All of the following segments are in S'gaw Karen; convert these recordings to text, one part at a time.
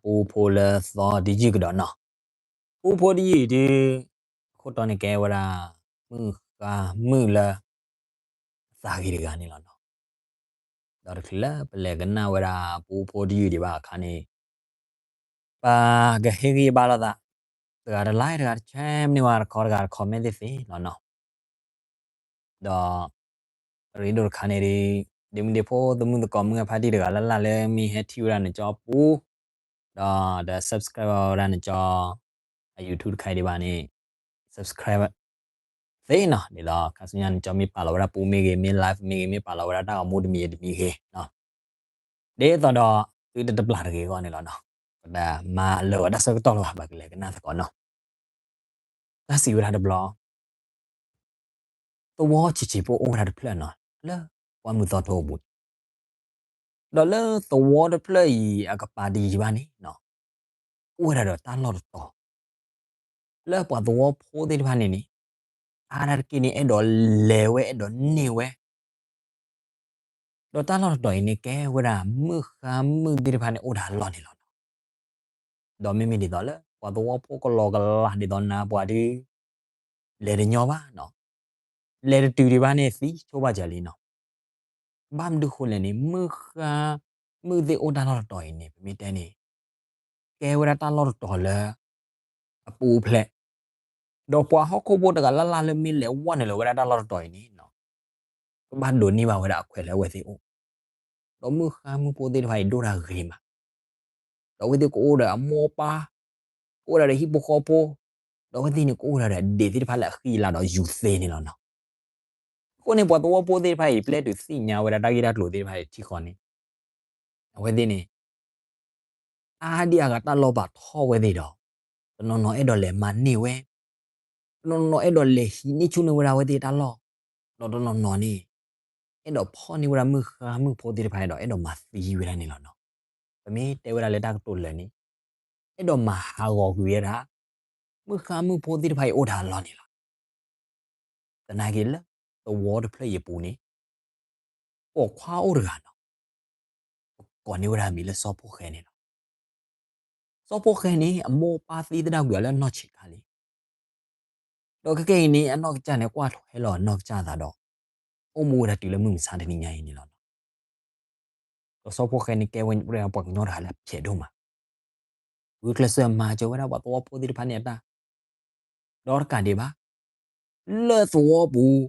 ပူဖိလၢသီတယုၢ်ကဒီးနီၤ. ပူဖိတယုၢ်အံၤဒုး အခိၣ်တီန့ၣ်ကဲဝဲဒၣ် မုၣ်ဃါမုၣ်လၢ အသးဂ့ၤတဂၤန့ၣ်လီၤနီၤ. ဒီးတချုးလၢပလဲၤကနၣ်ဝဲဒၣ်ပူဖိတယုၢ်ဒံးဘၣ်အခါန့ၣ် ပကဟ့ၣ်ဂံၢ်ဘါလိာ်သး, တဂၤတlike တဂၤတshare မ့ၢ်ဝဲတခီ တဂၤတcommentသ့ၣ်သ့ၣ်လီၤနီၤ. ဒီး အရ့ဒိၣ်တခါန့ၣ်ဒ် ဒ့မုၣ်ဒ့ဖိ သမုၢ်သကိး မုၢ်ဂၢ်ဖါတံၢ်တဂၤလၢ်လၢ်လၢမ့ၢ်ဟဲထံၣ်ဝဲဒၣ်နကၠီပူ ဒီး subscribe ဝဲဒၣ်နကၠီ အ YouTube တခါအံၤဒံးဘၣ်န့ၣ် subscribe သ့နီၤ. ဒ်သိးခါဆူညါနကၠီမ့ၢ်ပာ်လီၤဝဲဒၣ်ပူမ့ၢ်ဂ့ၤ မ့ၢ် live မ့ၢ်ဂ့ၤ မ့ၢ်ပာ်လီၤဝဲဒၣ်တၢ်ဂီၤမူတမံၤတမံၤဂ့ၤနီၤ ဒ်သိးဒီး သုတတပျၢ်တဂ့ၤအဂီၢ်န့ၣ်လီၤနီၤ. ပတမၤလၢာ်ဝဲတၢ်ဆၢကတီၢ်လၢၤဘၣ် ပကလဲၤကနၣ်သကိးနီၤ. တၢ်စံးဝဲဒၣ်တဘျီ သဝီဆံးဆံးဖိအိၣ်ဝဲဒၣ်တဖျၢၣ်နီၤ လၢပှၢ်မုၢ်သီထိအပူၤန့ၣ်, ဒီးလၢသဝီတဖျၢၣ်အံၤအကပၤတယံၤဘၣ်န့ၣ် အိၣ်ဝဲဒၣ်ဒီးတၢ်လီၢ်တတီၤ လၢပှၤသဝီဖိသ့ၣ်တဖၣ်န့ၣ်န့ၣ် အါဒၣ်တက့ၢ်န့ၣ် အဲၣ်ဒိးလဲၤဝဲ အဲၣ်ဒိးန့ၢ်ဝဲ ဒီးတၢ်လီၢ်တတီၤအံၤန့ၣ် ကဲဝဲဒၣ်မုၣ်ဃါမုၣ်သ့ၣ်တဖၣ်န့ၣ် အိၣ်တၢ်လီၢ်န့ၣ်လီၤနီၤ. ဒီးမ့မ့ၢ်ဒ်သိးလၢ ပှၤသဝီဖိကလီကလးဒ်သိးနၤပှၤဒုး လဲၤတညီဘၣ်နီၤ, လဲၤတတုၤဒံးဘၣ်န့ၣ် သံဆိဘၣ်စၢၤလံနီၤ. ဘၣ်မနုၤဃိလဲၣ်န့ၣ် မုၣ်ဃါမုၣ်သ့ၣ်အိၣ်တၢ်လီၢ်တတီၤအံၤန့ၣ် ပမ့ၢ်တဲန့ၣ် ကဲဝဲဒၣ်တၢ်လီၢ်တတီၤလၢ အပူၤဖျဲး, ဒီးပှၤဟီၣ်ခိၣ်ဖိတဂၤလၢ်လၢ်လၢမ့ၢ်လဲၤဝဲနုာ်လီၤဝဲဒၣ်တၢ်လီၢ်တတီၤအံၤန့ၣ် ကဘၣ်ဒိးန့ၢ်ဘၣ်ဝဲဒၣ်အခွဲးလၢအဝဲသ့ၣ်အိၣ်, ဒီးမုၣ်ဃါမုၣ်ဖိသ့ၣ်တဖၣ်အံၤဒိၣ်တၢ်ဂ့ၤမး, ဒီးအဝဲသ့ၣ်ကအိၣ်ဒီးအမိၢ်အပၢ်, ကအိၣ်ဒၣ်ဒီးဟံၣ်ဖိဃီဖိ, ဒီးအဝဲသ့ၣ်န့ၣ်ကအိၣ်ဒၣ်ဒီးအဒံးသ့ၣ်တဖၣ်လၢအဃံအလၤဒီးယူၤသ့န့ၣ်လီၤနီၤ. အဃိန့ၣ် ပှၤသဝီဖိသ့ၣ်တဖၣ်အံၤ ပျဲတုၤသ့ၣ်ညါဝဲဒၣ်တၢ်ဂ့ၢ်တၢ်ကျိၤသ့ၣ်တဖၣ်အံၤထံဃီန့ၣ် အဝဲသ့ၣ်န့ၣ် အါဒံအါဂၤတၢ်လီၢ်ဘၣ်ထီၣ်ဝဲသ့ၣ်ဒီး တနီၤနီၤအဲၣ်ဒိးလဲၤမၤန့ၢ်ဝဲ, တနီၤနီၤအဲၣ်ဒိးလဲၤဟံးန့ၢ်ဆူၣ်န့ၢ်ဝဲဒၣ်အဝဲသ့ၣ်တၢ်လီၢ်, ဒီးတနီၤနီၤန့ၣ် အဲၣ်ဒိးဖီၣ်န့ၢ်ဝဲဒၣ်မုၣ်ဃါမုၣ်ဖိသ့ၣ်တဖၣ်ဒီး အဲၣ်ဒိးမၤသံဝဲဒၣ်န့ၣ်လီၤနီၤ. ပမ့ၢ်တဲဝဲဒၣ်လၢတၢ်ကတိၤလၢာ်န့ၣ် အဲၣ်ဒိးမၤဟးဂီၤကွံာ်ဝဲဒၣ် မုၣ်ဃါမုၣ်ဖိသ့ၣ်တဖၣ်အံၤအိၣ်တၢ်လီၢ်န့ၣ်လီၤ. သနာ်က့လၢ သဝီတဖျၢၣ်အံၤအပူၤန့ၣ် ပိာ်ခွါအိၣ်တဂၤနီၤ, ပကိးန့ၢ်ဝဲဒၣ်မံၤလၢစီၤဖိၣ်ဃဲန့ၣ်လီၤ. စီၤဖိၣ်ဃဲန့ၣ် အမိၢ်အပၢ်သံသဒၣ်ကွံာ်အီၤလၢအနီၢ်ဆံးခါလံ. ဒီးခဲကနံၣ်အံၤန့ၣ် အနီၢ်ကစၢ်န့ၣ် ကွၢ်ထွဲလီၤအနီၢ်ကစၢ်အသးဒီး အိၣ်မူဝဲဒၣ်တုၤလၢမုၢ်မဆါတနံၤညါအံၤန့ၣ်လီၤ. ဒီးစီၤဖိၣ်ဃဲန့ၣ် ကဲဝဲဒၣ်ပှၤကညီတဂၤလၢအဖျဲးဒိၣ်မး, ဂုာ်ကျဲးစၢးမၤစၢၤဝဲဒၣ်ပှၤသဝီဖိသ့ၣ်တဖၣ်န့ၣ်အတၢ် ဒီးတကးဒံးဘၣ် လၢသဝီပူၤ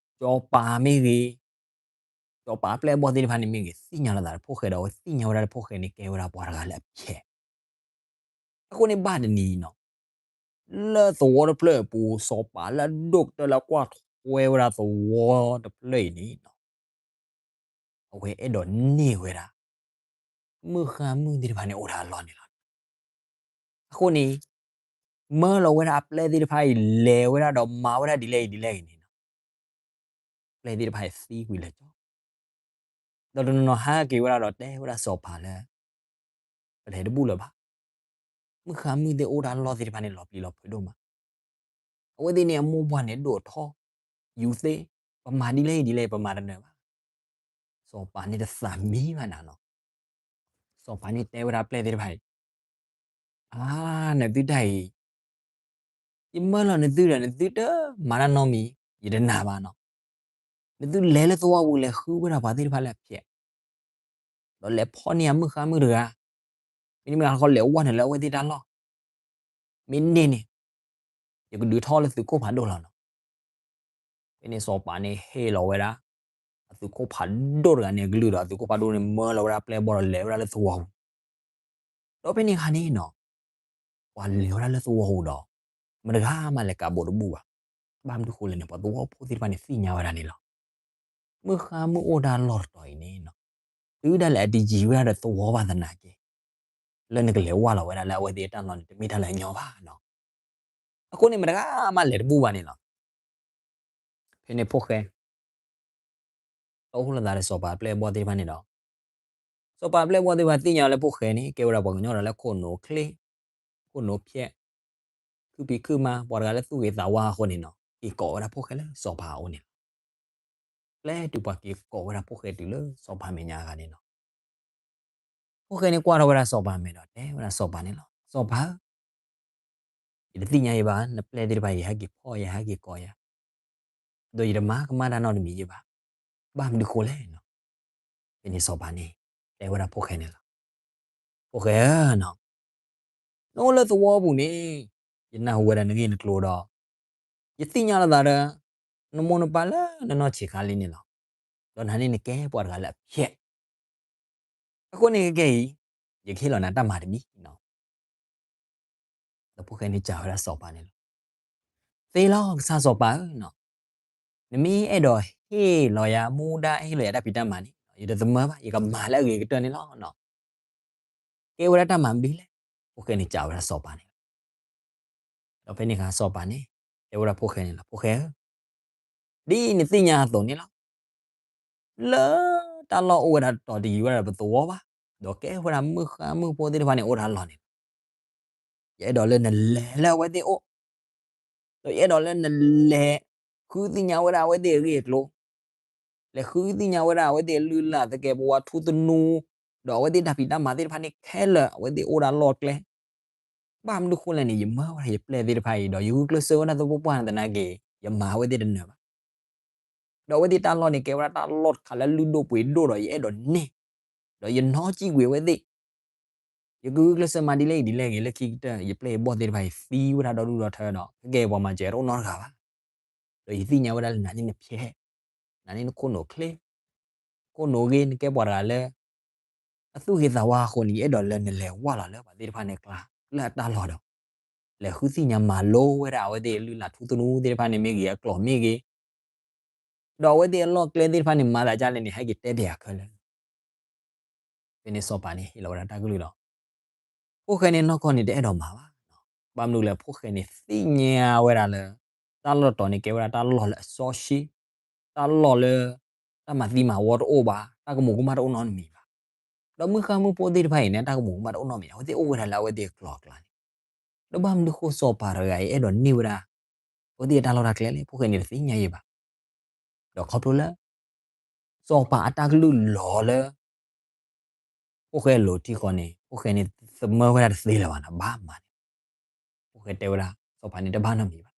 စီၤပၤမ့ၢ်ဂ့ၤ, စီၤပၤအပျဲၢ်အဘီၣ်သ့ၣ်တဖၣ်န့ၣ်မ့ၢ်ဂ့ၤ သ့ၣ်ညါလိာ်သးဒီးဖိၣ်ဃဲဒီး အဝဲသ့ၣ်ညါဝဲဒၣ်လၢဖိၣ်ဃဲန့ၣ် ကဲဝဲဒၣ်ပှၤတဂၤလၢအဖျဲး. အဃိန့ၣ်ဘၣ်တနံၤနီၤ လၢသဝီတဖျၢၣ်အပူၤ စီၤပၤလၢအဒိၣ်ကတၢၢ်လၢအကွၢ်ထွဲဝဲဒၣ်သဝီတဖျၢၣ်အံၤန့ၣ် အဝဲအဲၣ်ဒိးန့ၢ်ဝဲဒၣ် မုၣ်ဃါမုၣ်သ့ၣ်တဖၣ်န့ၣ်အိၣ်တၢ်အလီၢ်န့ၣ်လီၤ. အဃိန့ၣ် မၢလီၤဝဲဒၣ်အပျဲၢ်သ့ၣ်တဖၣ်အံၤ လဲၤဝဲဒၣ်ဒီးမၤဝဲဒၣ်ဒ်လဲၣ်အံၤဒ်လဲၣ်အံၤန့ၣ်နီၤ ပျဲၢ်သ့ၣ်တဖၣ်အံၤသံကွံာ်လၢာ်ကၠီ, ဒီးတနီၤနီၤဟဲက့ၤဝဲဒၣ်ဒီးတဲဝဲဒၣ်စီၤပၤလၢ ပလဲၤတဘူၣ်လၢၤဘၣ်. မုၣ်ဃါမုၣ်သ့ၣ်အိၣ်တၢ်လီၢ်သ့ၣ်တဖၣ်န့ၣ် လီၤပျံၤလီၤဖုးဒိၣ်မး. အဝဲသ့ၣ်န့ၣ် အမိၢ်ပှၢ်န့ၣ်ဒိၣ်ထီၣ် ယူၤသ့, ပမၤဒ်လဲၣ်အံၤဒ်လဲၣ် ပမၤတနၢၤဘၣ်. စီၤပၤန့ၣ်တသးမံဘၣ်နၤနီၤ. စီၤပၤန့ၣ်တဲဝဲဒၣ်ပျဲၢ်သ့ၣ်တဖၣ်အံၤ အါ, နသုတၢ်အံၤ ယမၢလီၤနသုဒီး နသုတမၤတၢ်နီတမံၤ ယတနာ်ဘၣ်နီၤ. နသုလဲၤလၢသဝီပူၤ လဲၤဃုဝဲဒၣ်ပှၤသ့ၣ်တဖၣ်လၢအဖျဲး, ဒီးလဲၤဖီၣ်န့ၢ်အမုၣ်ဃါမုၣ်တဂၤ, မ့တမ့ၢ်တခီလဲၤဝဲနုာ်လၢအဝဲသ့ၣ်တၢ်လီၢ်, မ့ၢ်န့ၢ်န့ၣ် ယကဒုးထီၣ်လၢသုးခိၣ်ဖးဒိၣ်လီၤနီၤ. ဖဲန့ၣ်စီၤပၤန့ၣ်ဟ့ၣ်လီၤဝဲဒၣ် အသုးခိၣ်ဖးဒိၣ်တဂၤန့ၣ်အကလုၢ်ဒီး အသုးခိၣ်ဖးဒိၣ်န့ၣ် မၢလီၤဝဲဒၣ်ပျဲၢ်ဘီၣ်ဒီး လဲၤဝဲဒၣ်လၢသဝီပူၤ. ဒီးဖဲန့ၣ်အခါန့ၣ်နီၤ ပှၤလဲၤဝဲဒၣ်လၢသဝီပူၤဒီး မတဂၤမးလဲၤကးဘိးတဘူၣ်ဘၣ်. ဘၣ်မနုၤဃိလဲၣ်န့ၣ် ပှၤသဝီဖိသ့ၣ်တဖၣ်န့ၣ်သ့ၣ်ညါဝဲဒၣ်န့ၣ်လီၤ. မုၣ်ဃါမုၣ်အိၣ်တၢ်လီၢ်တတီၤအံၤန့ၣ်နီၤ တုၤဒၣ်လဲာ်အတယံၤဝဲဒၣ်ဒီးသဝီဘၣ်သနာ်က့ လၢနကလဲၤဝဲလီၤဝဲဒၣ်လၢအဝဲသ့ၣ်အတၢ်လီၢ်န့ၣ် တမ့ၢ်တၢ်လၢအညီဘၣ်နီၤ. အဃိန့ၣ် မတဂၤမးလဲၤတဘူၣ်ဘၣ်န့ၣ်လီၤ. ဖဲန့ၣ်ဖိၣ်ဃဲ တီၢ်ဟူလိာ်သးဒီးစီၤပၤအပျဲၢ်အဘီၣ်သ့ၣ်တဖၣ်န့ၣ်ဒီး စီၤပၤအပျဲၢ်အဘီၣ်သ့ၣ်တဖၣ်သ့ၣ်ညါလၢဖိၣ်ဃဲန့ၣ် ကဲဝဲဒၣ်ပှၤကညီဒီးလၢခိၣ်နူာ်ချ့, ခိၣ်နူာ်ဖျဲး, ခုဖံးခုမၤ ပှၤတဂၤလၢသူၣ်ဂ့ၤသးဝါအဃိန့ၣ်နီၤ က့ၤကိးဝဲဒၣ်ဖိၣ်ဃဲလၢစီၤပၤအအိၣ်န့ၣ်လီၤ. ပျဲတုၤပှၤက့ၤကိးဝဲဒၣ်ဖိၣ်ဃဲတုၤလၢစီၤပၤမဲာ်ညါအခါန့ၣ်နီၤ ဖိၣ်ဃဲန့ၣ်ကွၢ်ထီၣ်ဝဲဒၣ်စီၤပၤမဲာ်ဒီး တဲဝဲဒၣ်စီၤပၤန့ၣ်လီၤ. စီၤပၤဧၢ, ယတသ့ၣ်ညါယံၤဘၣ်, နပျဲၢ်သ့ၣ်တဖၣ်အံၤ ယဟဲက့ၤဖီၣ်ယၤ ဟဲက့ၤကိးယၤ, ဒီးယတမၤကမၣ်တၢ်နီတမံၤယံၤဘၣ်. ဘၣ်မနုၤဃိလဲၣ်နီၤ. ဖဲန့ၣ်စီၤပၤန့ၣ် တဲဝဲဒၣ်ဖိၣ်ဃဲန့ၣ်လီၤ. ဖိၣ်ဃဲဧၢ, နအိၣ်လၢသဝီပူၤန့ၣ် ယနၢ်ဟူဝဲဒၣ်နဂ့ၢ်နကျိၤဒီး ယသ့ၣ်ညါလိာ်သးဒီး နမိၢ်နပၢ်လၢနနီၢ်ဆံးခါလံန့ၣ်လီၤ. ဒီးနၤန့ၣ်နကဲပှၤတဂၤလၢအဖျဲး အဃိန့ၣ်ခဲအံၤ ယကဟ့ၣ်လီၤနၤတၢ်မၤတမံၤနီၤ. ဒီးဖိၣ်ဃဲန့ၣ်စံးဝဲဒၣ်စီၤပၤန့ၣ်လီၤ. သ့လီၤကစၢ်စီၤပၤဧၢ, နမ့ၢ်အဲၣ်ဒိးဟ့ၣ်လီၤယၤမူဒါ ဟ့ၣ်လီၤယၤတၢ်ဖံးတၢ်မၤန့ၣ် ယတသမၢဘၣ်, ယကမၤလၢအဂ့ၤကတၢၢ်န့ၣ်လီၤ. ကဲဝဲဒၣ်တၢ်မၤမနုၤလဲၣ်. ဖိၣ်ဃဲန့ၣ်စံးဝဲဒၣ်စီၤပၤန့ၣ်လီၤ. ဒီးဖဲန့ၣ်အခါစီၤပၤန့ၣ် တဲဝဲဒၣ်ဖိၣ်ဃဲန့ၣ်လီၤ. ဖိၣ်ဃဲဧၢ, ဒ်နသ့ၣ်ညါအသိးန့ၣ်လီၤ. လၢတၢ်လီၢ်အိၣ်ဝဲဒၣ်တတီၤတယံၤဝဲဒၣ်ဒီးပသဝီဘၣ်, ဒီးကဲဝဲဒၣ်မုၣ်ဃါမုၣ်ဖိသ့ၣ်တဖၣ်န့ၣ် အိၣ်တၢ်လီၢ်န့ၣ်လီၤ. ယအဲၣ်ဒိးလၢနလဲၤလၢအဝဲသ့ၣ်အိၣ်, ဒီးယအဲၣ်ဒိးလၢနလဲၤဃုသ့ၣ်ညါဝဲဒၣ်အဝဲသ့ၣ်အဂ့ၢ်အကျိၤ, လဲၤဃုသ့ၣ်ညါဝဲဒၣ်အဝဲသ့ၣ်အလုၢ်အလၢ်သကဲးပဝးထူသနူ, ဒီးအဝဲသ့ၣ်တၢ်ဖံးတၢ်မၤသ့ၣ်တဖၣ်န့ၣ်ခဲလၢာ် အဝဲသ့ၣ်အိၣ်ဒၣ်လီၢ်ကျဲ ဘၣ်မနုၤဃိလဲၣ်န့ၣ် ယမၢဝဲဒၣ်ယပျဲၢ်သ့ၣ်တဖၣ်အံၤ ဒီးယဂုာ်ကျဲးစၢးဝဲဒၣ်သပှၢ်ပှၢ်န့ၣ်သနာ်က့ ယမၤအဝဲသ့ၣ်တနၢၤဘၣ်. ဒီးအဝဲသ့ၣ်တၢ်လီၢ်န့ၣ် ကဲဝဲဒၣ်တၢ်လီၢ်တခါလၢလုၢ်ဒိၣ်ပှ့ၤဒိၣ်ဒီးယအဲၣ်ဒိးန့ၢ်, ဒီးယနီၢ်စံၣ်ကွံာ်အဝဲသ့ၣ်, ယကဂုာ်ကျဲးစၢးမၤဒ်လဲၣ်ဂ့ၤဒ်လဲၣ်ဂ့ၤ လၢခံကတၢၢ် ယပျဲၢ်ယဘီၣ်သ့ၣ်တဖၣ်အံၤသံဝဲဒၣ်ဒီဒူၣ်ဒီထၢဒီး ခဲကဲပှၤမၤစၢၤတအိၣ်နီတဂၤဘၣ်. ဒီးယသ့ၣ်ညါဝဲဒၣ်လၢနၤန့ၣ်နဖျဲး, နၤန့ၣ်နခိၣ်နူာ်ချ့, ခိၣ်နူာ်ဂ့ၤ နကဲပှၤတဂၤလၢ အသူၣ်ဂ့ၤသးဝါအဃိန့ၣ် ယအဲၣ်ဒိးလၢနလဲၤဝၢ်လီၤလၢပှၤသ့ၣ်တဖၣ်န့ၣ်အကျါ လၢအတၢ်လီၢ်ဒီး လဲၤဃုသ့ၣ်ညါမၤလိဝဲဒၣ်အဝဲသ့ၣ်အလုၢ်အလၢ်ထူသနူသ့ၣ်တဖၣ်န့ၣ်မ့ၢ်ဂ့ၤ အကျိာ်မ့ၢ်ဂ့ၤ, ဒီးအဝဲသ့ၣ်အလီၢ်ကျဲသ့ၣ်တဖၣ်န့ၣ် မၤသးဒ်လဲၣ်န့ၣ် ဟဲက့ၤတဲပၠးယၤခဲလၢာ်. ဖဲန့ၣ်စီၤပၤန့ၣ်ဟ့ၣ်လီၤဝဲဒၣ်တၢ်ကလုၢ်ဒီး ဖိၣ်ဃဲန့ၣ်နီၢ်ကီၢ်န့ၣ်တအဲၣ်ဒိးမၤဘၣ်. ဘၣ်မနုၤလဲၣ် ဖိၣ်ဃဲန့ၣ်သ့ၣ်ညါဝဲဒၣ်လၢ တၢ်လီၢ်တတီၤန့ၣ် ကဲဝဲဒၣ်တၢ်လီၢ်လၢအစီဆှံ, တၢ်လီၢ်လၢ တၢ်မၤသံမၤဝီတအိၣ်ဘၣ်, တၢ်ကမူၤကမၣ်တအိၣ်နီတမံၤဘၣ်. ဒီးမုၣ်ဃါမုၣ်ဖိသ့ၣ်တဖၣ်အံၤန့ၣ် တၢ်ကမူၤကမၣ်တအိၣ်နီတမံၤ, အဝဲသ့ၣ်အိၣ်ဝဲဒၣ်လၢအဝဲသ့ၣ်အကျိၤအကျဲန့ၣ်. ဒီးဘၣ်မနုၤဃိစီၤပၤတဂၤအံၤ အဲၣ်ဒိးန့ၢ်ဝဲဒၣ် အဝဲသ့ၣ်အတၢ်လီၢ်တၢ်ကျဲလဲၣ်, ဖိၣ်ဃဲန့ၣ်တသ့ၣ်ညါယံၤဘၣ်. ဒီးခီဖျိလၢ စီၤပၤအတၢ်ကလုၢ်လီၤလၢ ဖိၣ်ဃဲအလိၤထံဃီန့ၣ် ဖိၣ်ဃဲန့ၣ်သမၢဝဲဒၣ်တသ့လၢၤဘၣ်နီၤ, ဘၣ်မၤန့ၣ်. ဖိၣ်ဃဲတဲဝဲဒၣ် စီၤပၤန့ၣ်တဘၣ်နီတမံၤဘၣ်,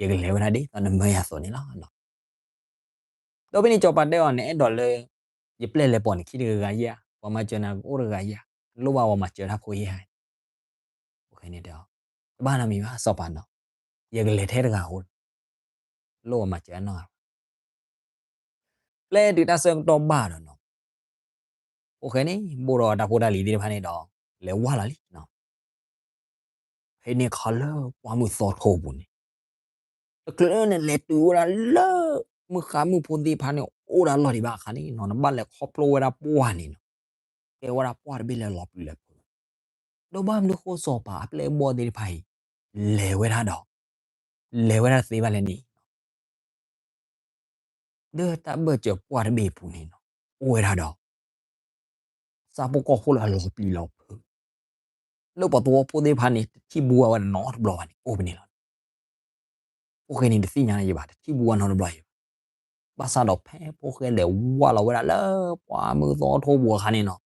ယကလဲၤဝဲဒၣ်ဒ်သိးနမၢယၤအသိးန့ၣ်လီၤ. ဒီးဖဲန့ၣ်စီၤပၤတဲအီၤ နအဲၣ်ဒိးလၢ ယပျဲၢ်လဲၤပိာ်နခံတဂၤဂၤဧါ, ပှၤမၤစၢၤနၤကအိၣ်တဂၤဧါ, နလိၣ်ဘၣ်ပှၤမၤစၢၤတၢ်ဖိဧါ. ဖိၣ်ဃဲန့ၣ်တဲအီၤ တဘၣ်နီတမံၤဘၣ် စီၤပၤနီၤ, ယကလဲၤထဲတဂၤဧိၤလီၤ, လိၣ်ပှၤမၤစၢၤတၢ်နီတဂၤဘၣ်. ပျဲတုၤတၢ်ဆၢကတီၢ်ဘၣ်ဒီးနီၤ, ဖိၣ်ဃဲန့ၣ် ဘိၣ်ဒီးတၢ်ဖိတၢ်လံၤသ့ၣ်တဖၣ်န့ၣ်ဒီး လဲၤဝၢ်လီၤလံနီၤ. ဖဲန့ၣ်အခါလၢပှၢ်မုၢ်သီထိပူၤန့ၣ် တချုးလၢနလဲၤတုၤဝဲဒၣ်လၢ မုၣ်ဃါမုၣ်ဖိသ့ၣ်တဖၣ်န့ၣ် အိၣ်ဒၣ်လီၢ်ဒံးဘၣ်အခါန့ၣ်နီၤ, နဘၣ်လဲၤခီဖျိဝဲဒၣ်ပှၢ်န့ၣ်နီၤ, ကဲဝဲဒၣ်ပှၢ်တဘ့ၣ်လၢလီၤပျံၤလီၤဖုးလီၤ. ဒီးဘၣ်မနုၤဃိစီၤပၤအပျဲၢ်အဘီၣ်သ့ၣ်တဖၣ်အံၤ လဲၤဝဲဒၣ်ဒီး လဲၤဝဲဒၣ်တသ့ဘၣ်လဲၣ်န့ၣ် လၢတၢ်ဘၢၣ်စၢၤပှၢ်တဘ့ၣ်အပူၤန့ၣ်နီၤ, အိၣ်ဝဲဒၣ်ဒီး ဆၣ်ဖိကီၢ်ဖိလၢအလီၤပျံၤလီၤဖုး, လၢပှၤသဝီဖိသ့ၣ်တဖၣ်န့ၣ် တထံၣ်ဘူးဝဲဒၣ်နီတဘျီဘၣ်န့ၣ် အိၣ်ဖဲန့ၣ်လီၤ. ဖိၣ်ဃဲန့ၣ်တသ့ၣ်ညါယံၤဘၣ်, တထံၣ်ဘူးဝဲနီတဘျီယံၤဘၣ်. ဘၣ်ဆၣ်ဒီးဖဲဖိၣ်ဃဲလဲၤဝၢ်လီၤဝဲဒၣ်လၢပှၢ်မုၢ်သီထိပူၤအခါန့ၣ်နီၤ,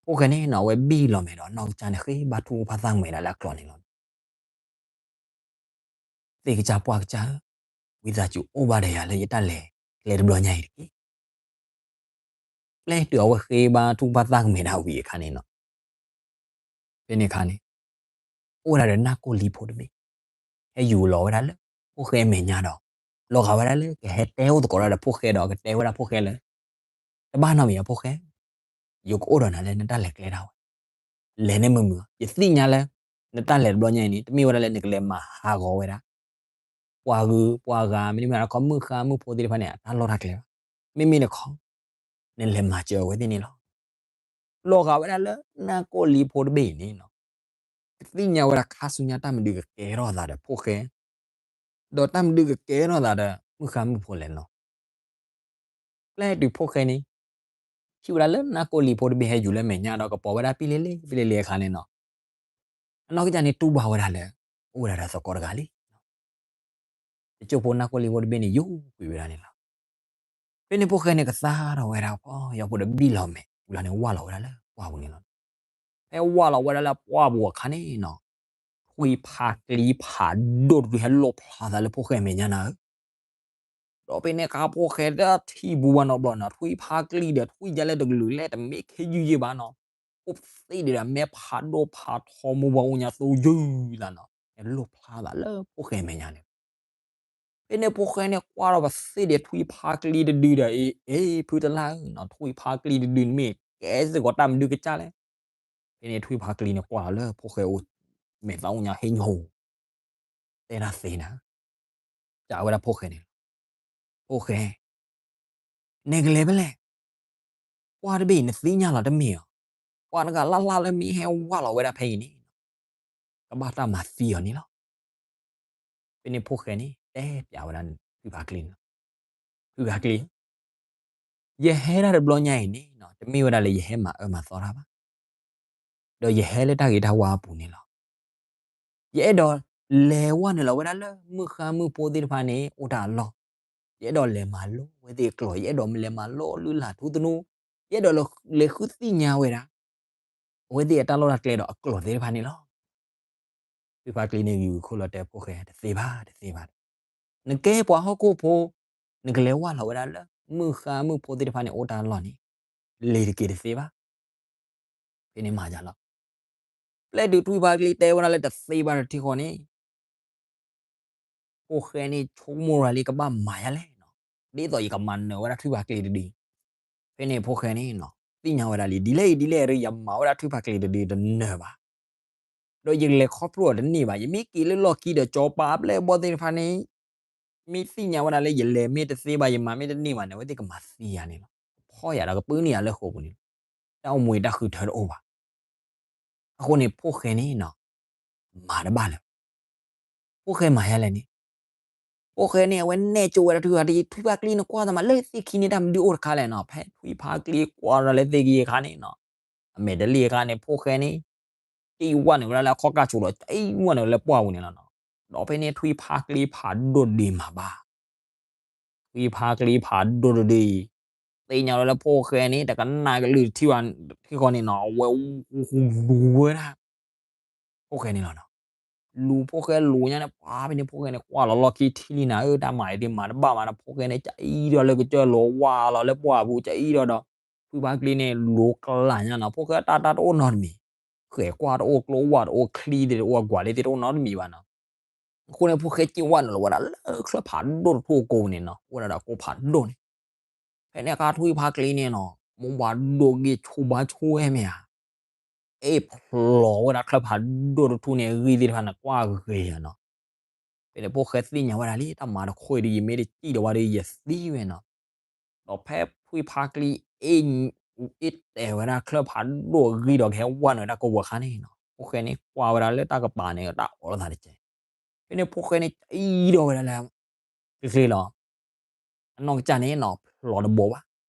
ဖိၣ်ဃဲန့ၣ်နီၤ အဝဲဘံၣ်လီၤမဲာ်ဒီးနီၢ်ကစၢ်န့ၣ် ဃ့ဘါထုကဖၣ်သၣ်ကမဲာ်ဒၣ်လၢအကျိၤန့ၣ်လီၤ. သ့ၣ်ကစၢ်ပှၢ်ကစၢ်ဧၢ, ဝံသးစူၤအိၣ်ဘၣ်ဒီးယၤလၢယတၢ်လဲၤကျဲတဘျီညါအံၤတက့ၢ်. ပျဲတုၤအဝဲဃ့ဘါထုကဖၣ်သၣ်ကမဲာ်ဒၣ်ဝံၤအခါန့ၣ်နီၤ, ဖဲန့ၣ်အခါန့ၣ် အိၣ်ဝဲဒၣ်ဒီးနၢ်ကိၢ်လံၤဖိတဘ့ၣ် ဟဲယူၤလီၤဝဲဒၣ်လၢဖိၣ်ဃဲအမဲာ်ညါဒီး လီၤဂာ်ဝဲဒၣ်လၢကဟဲတဲအိၣ်သကိးတၢ်ဒီးဖိၣ်ဃဲဒီး ကတဲဝဲဒၣ်ဖိၣ်ဃဲလၢ တဘၣ်နီတမံၤဘၣ်ဖိၣ်ဃဲ, ယကအိၣ်ဒီးနၤလၢနတၢ်လဲၤကျဲဒၣ်ဝဲ, လဲၤန့ၣ်မုာ်မုာ်, ယသ့ၣ်ညါလၢ နတၢ်လဲၤတဘျီညါအံၤန့ၣ် တမ့ၢ်ဝဲဒၣ်လၢနကလဲၤမၤဟးဂီၤဝဲဒၣ် ပှၤဂုၤပှၤဂၤ မ့တမ့ၢ်တခီမုၣ်ဃါမုၣ်ဖိသ့ၣ်တဖၣ်န့ၣ် အတၢ်လီၢ်တၢ်ကျဲဘၣ်. မ့မ့ၢ်တခီ နလဲၤမၤစၢၤအဝဲသ့ၣ်န့ၣ်လီၤ. လီၤဂာ်ဝဲဒၣ်လၢနၢ်ကိၢ်လံၤဖိတဘ့ၣ်အံၤန့ၣ်နီၤ, ကသ့ၣ်ညါဝဲဒၣ်ခါဆူညါတၢ်မနုၤကကဲထီၣ်သးဒီးဖိၣ်ဃဲ, ဒီးတၢ်မနုၤကကဲထီၣ်သးဒီးမုၣ်ဃါမုၣ်ဖိလဲၣ်နီၤ. ပျဲတုၤဖိၣ်ဃဲန့ၣ် ထံၣ်ဝဲဒၣ်လၢနၢ်ကိၢ်လံၤဖိတဘ့ၣ်ဟဲယူၤလၢမဲာ်ညါဒီး ကပိာ်ဝဲဒၣ်ပံလ့လ့ပံလ့လ့အခါန့ၣ်နီၤ, အနီၢ်ကစၢ်န့ၣ်တူၢ်ဘၣ်ဝဲဒၣ်လၢ အိၣ်ဝဲဒၣ်ဒီးသကိးတဂၤလံ. တစိၢ်ဖိနၢ်ကိၢ်လံၤဖိတဘ့ၣ်န့ၣ် ယူၤကွံာ်ဝဲဒၣ်န့ၣ်လီၤ. ဖဲန့ၣ်ဖိၣ်ဃဲန့ၣ်ကသါထီၣ်ဝဲဒၣ်ဖီယီဖိဒီးဘံၣ်လီၤမဲာ်, အဝဲဒၣ်ပှၤကူၤလၢ်န့ၣ် ဝၢ်လီၤဝဲဒၣ်လၢပှၢ်ပူၤန့ၣ်လီၤ. ဖဲဝၢ်လီၤဝဲဒၣ်လၢပှၢ်ပူၤအခါန့ၣ်နီၤ, ထွံၣ်ဖါကျံဖးဒိၣ်တဒုဟဲလိၣ်ဖျါသးလၢဖိၣ်ဃဲမဲာ်ညါနၤဧၢ. ဒီးဖဲန့ၣ်အခါဖိၣ်ဃဲတထံၣ်ဘူးဘၣ်နီတဘျီနီၤ, ထွံၣ်ဖါကျံဒီးထွံၣ်ဒ်လဲၣ်တကလုာ်လဲၣ် တမ့ၢ်ခဲယုၢ်ယဲၢ်ဘၣ်နီၤ, အိၣ်သ့ၣ်ဒံးဒီး မဲာ်ဖးဒိၣ်ဖးထီ မိၢ်ပှၢ်အိၣ်ညါသိယုၢ်လီၤနီၤ, ဟဲလိၣ်ဖျါသးလၢဖိၣ်ဃဲမဲာ်ညါန့ၣ်. ဖဲန့ၣ်ဖိၣ်ဃဲန့ၣ်ကွၢ်ဒီးပသ့ၣ်ဒံးထွံၣ်ဖါကျံတဒုဒီး အ့ အ့ ဖုတလၢ်ဧၢနီၤ, ထွံၣ်ဖါကျံတဒုန့ၣ်မ့ၢ်ကဲစ့ၢ်ကီးတၢ်မနုၤကစၢ်လဲၣ်. ဖဲန့ၣ်ထွံၣ်ဖါကျံန့ၣ်ကွၢ်လီၤလၢဖိၣ်ဃဲအိၣ် မဲာ်သၣ်အိၣ်ညါဟ့ၣ်ညီၣ် တဲဒၣ်သ့နၤ, စံးဝဲဒၣ်ဖိၣ်ဃဲန့ၣ်လီၤ, ဖိၣ်ဃဲ, နကလဲၤဖဲလဲၣ်, ပှၢ်တဘ့ၣ်အံၤနသ့ၣ်ညါလီၤတမ့ၢ်ဧါ, ပှၢ်တဂၤလၢ်လၢ်လၢမ့ၢ်ဟဲဝၢ်လီၤဝဲဒၣ်ဖဲအံၤန့ၣ် ကဘၣ်တၢ်မၤသံအီၤန့ၣ်လီၤ. ဖဲန့ၣ်ဖိၣ်ဃဲန့ၣ် တဲပျးဝဲဒၣ်ထွံၣ်ဖါကျံန့ၣ်လီၤ, ထွံၣ်ဖါကျံ, ယဟဲဒၣ်တဘျီညါအံၤန့ၣ်နီၤ တမ့ၢ်ဝဲဒၣ်လၢယဟဲမၤအၢမၤသီတၢ်ဘၣ်, ဒီးယဟဲလၢတၢ်ဂ့ၤတၢ်ဝါအပူၤန့ၣ်လီၤ. ယအဲၣ်ဒိးလဲၤဝၢ်နုာ်လီၤဝဲဒၣ်လၢမုၢ်ဃါမုၢ်ဖိသ့ၣ်တဖၣ်န့ၣ် အိၣ်တၢ်အလီၢ်, ယအဲၣ်ဒိးလဲၤမၤလိအဝဲသ့ၣ်အကျိာ်, ယအဲၣ်ဒိးလဲၤမၤလိလုၢ်လၢ်ထူသနူ, ယအဲၣ်ဒိးလဲၤဃုသ့ၣ်ညါဝဲဒၣ် အဝဲသ့ၣ်အတၢ်လီၢ်တၢ်ကျဲဒီးအကျိာ်သ့ၣ်တဖၣ်န့ၣ်လီၤ. ထွံၣ်ဖါကျံန့ၣ်ဂုာ်ခိၣ်လီၤတဲဖိၣ်ဃဲ တသ့ဘၣ် တသ့ဘၣ်, နကဲပှၤဟီၣ်ခိၣ်ဖိ, နကလဲၤဝၢ်လီၤဝဲဒၣ်လၢ မုၢ်ဃါမုၢ်ဖိသ့ၣ်တဖၣ်န့ၣ် အိၣ်တၢ်လီၢ်န့ၣ် လ့ၤတက့ၤတသ့ဘၣ်. ဖဲန့ၣ်မၤယၤလီၤ. ပျဲတုၤထွံၣ်ဖါကျံတဲဝဲဒၣ်လၢတသ့ဘၣ်တထံဃီန့ၣ် ဖိၣ်ဃဲန့ၣ် ဆိကမိၣ်ဝဲဒၣ်လၢကဘၣ်မၤယၤလဲၣ်နီၤ, ဒ်သိးယကမၤနၢၤဝဲဒၣ်ထွံၣ်ဖါကျံတဒု. ဖဲန့ၣ်ဖိၣ်ဃဲန့ၣ်နီၤ သ့ၣ်ညါဝဲဒၣ်လံ ဒ်လဲၣ်အံၤဒ်လဲၣ်အံၤ ယမၤဝဲဒၣ်ထွံၣ်ဖါကျံတဒုတနၢၤဘၣ်, ဒီးယလဲၤခီဖျိအီၤတန့ၢ်ဘၣ်. ယမ့ၢ်က့ၤလၢလီၢ်ခံဒီး စီၤပၤအပျဲၢ်အဘီၣ်သ့ၣ်တဖၣ်န့ၣ် မ့ၢ်သ့ၣ်ညါဝဲဒၣ်လၢယလဲၤမ့ၢ်တသ့ဘၣ် ယမၤမ့ၢ်တန့ၢ်ဘၣ်န့ၣ် အဝဲသ့ၣ်ကမၤသံယၤန့ၣ်လီၤ. ကဖီၣ်ယၤဒီးကပၢနုာ်ယၤလၢဃိာ်ပူၤန့ၣ်လီၤ. တၢ်အိၣ်မူအံၤတၢ်ဃုထၢတအိၣ်ဘၣ်. အဃိန့ၣ်ဖိၣ်ဃဲန့ၣ်နီၤ မၤတဘၣ်လၢၤ. ဖိၣ်ဃဲမၤယၤလဲၣ်န့ၣ်, ဖိၣ်ဃဲန့ၣ် အဝဲနဲၣ်ကၠိဝဲဒၣ်ထွံၣ်ဖါကျံ, ထွံၣ်ဖါကျံန့ၣ်ကွၢ်သးမးလၢသ့ၣ်ခံန့ၣ် တၢ်မနုၤအိၣ်တခါလဲၣ်နီၤ. ဖဲထွံၣ်ဖါကျံကွၢ်ဒီးလၢသ့ၣ်ခံအခါန့ၣ်နီၤ, အမဲာ်တလ့ၣ်အခါန့ၣ် ဖိၣ်ဃဲန့ၣ် ကံၣ်ဝဲနုာ်ဝဲဒၣ်လၢအခီၣ်ကၢ်ဆိးဒီး ကံၣ်ဝဲနုာ်လၢပှၢ်ပူၤန့ၣ်လီၤနီၤ. ဒီးဖဲန့ၣ်ထွံၣ်ဖါကျံဖးဒိၣ်တဒုမၤဘၣ် ထွံၣ်ဖါကျံဖးဒိၣ်တဒုအံၤ သ့ၣ်ညါလီၤလၢဖိၣ်ဃဲန့ၣ် တကနၣ်ကလုၢ်တထံၣ်ဘၣ်ထံဃီန့ၣ်နီၤ, အဝဲလူၤဝဲဒၣ် ဖိၣ်ဃဲန့ၣ်လီၤနီၤ. လူၤဖိၣ်ဃဲလူၤညါန့ၣ် ပှၤဖဲန့ၣ်ဖိၣ်ဃဲန့ၣ် ကွၢ်လီၤလီၢ်ခံထံၣ်လံနၤဧၢ, တၢ်မၤအံၤဒ်မၤတဘၣ်ဘၣ်နီၤ. ဖိၣ်ဃဲန့ၣ် ကအံၣ်ဒီးလၢကစၢၢ်လီၤဝၢ်လီၤလၢပှၢ်ပူၤ ကအံၣ်ဒီးဒီး ထွံၣ်ဖါကျံန့ၣ် လူၤကလၢ်ညါနီၤ. ဖိၣ်ဃဲတၢ်တၢ်တအိၣ်နီတမံၤ, ဃဲၤကွၢ်တအိၣ် ကျိဝၢ်တအိၣ် ချံသ့ၣ်တအိၣ် အကွၢ်လ့သ့ၣ်တအိၣ်နီတမံၤဘၣ်နီၤ. အဃိန့ၣ် ဖိၣ်ဃဲက့ၢ်ဝဲနုာ်လီၤဝဲဒၣ်လၢချၢၣ်ဖးဒိၣ်တထူၣ်အကိာ်ပူၤန့ၣ်နီၤ, အိၣ်ဝဲဒၣ်ဒီးကိၢ်ဖးဒိၣ်န့ၣ်. ဖဲန့ၣ်အခါထွံၣ်ဖါကျံန့ၣ်နီၤ မိၢ်ပှၢ်ဒိၣ်ဂ့ၢ်ဆိဘါဆိဝဲမ့ၢ်ဧါ, အ့ၣ်ဖျိးဝဲဒၣ်ချၢၣ်ဖးဒိၣ်တထူၣ်န့ၣ် အဂံၢ်သ့ၣ်တဖၣ်န့ၣ် ကွၢ်ဂ့ၤယၤနီၤ. ဖဲန့ၣ်ဖိၣ်ဃဲသ့ၣ်ညါဝဲဒၣ်လံ တၢ်မၤတခီအံၤဒီး ယမ့ၢ်တစံၣ်လီၤဝဲဒီး ယသံဝဲနီၤ. ဒီးဖဲထွံၣ်ဖါကျံ အ့ၣ်တဲာ်ဝဲဒၣ်ချၢၣ်ဖးဒိၣ်အဂံၢ်ဒီး ကဟဲဝဲနုာ်ဝဲဒၣ်ကိာ်ပူၤအခါန့ၣ်နီၤ, ဖိၣ်ဃဲန့ၣ် ကွၢ်ဝဲဒၣ်လၢတၢ်ကပၤန့ၣ် တၢ်အီၣ်လိာ်သးတက့ၢ်. ဖဲန့ၣ်ဖိၣ်ဃဲန့ၣ် ကအံၣ်ဒီးဝဲဒၣ်လၢ ချ့ချ့လီၤ. အနီၢ်ကစၢ်န့ၣ်နီၤ ဖျိးတဘိဘၣ်.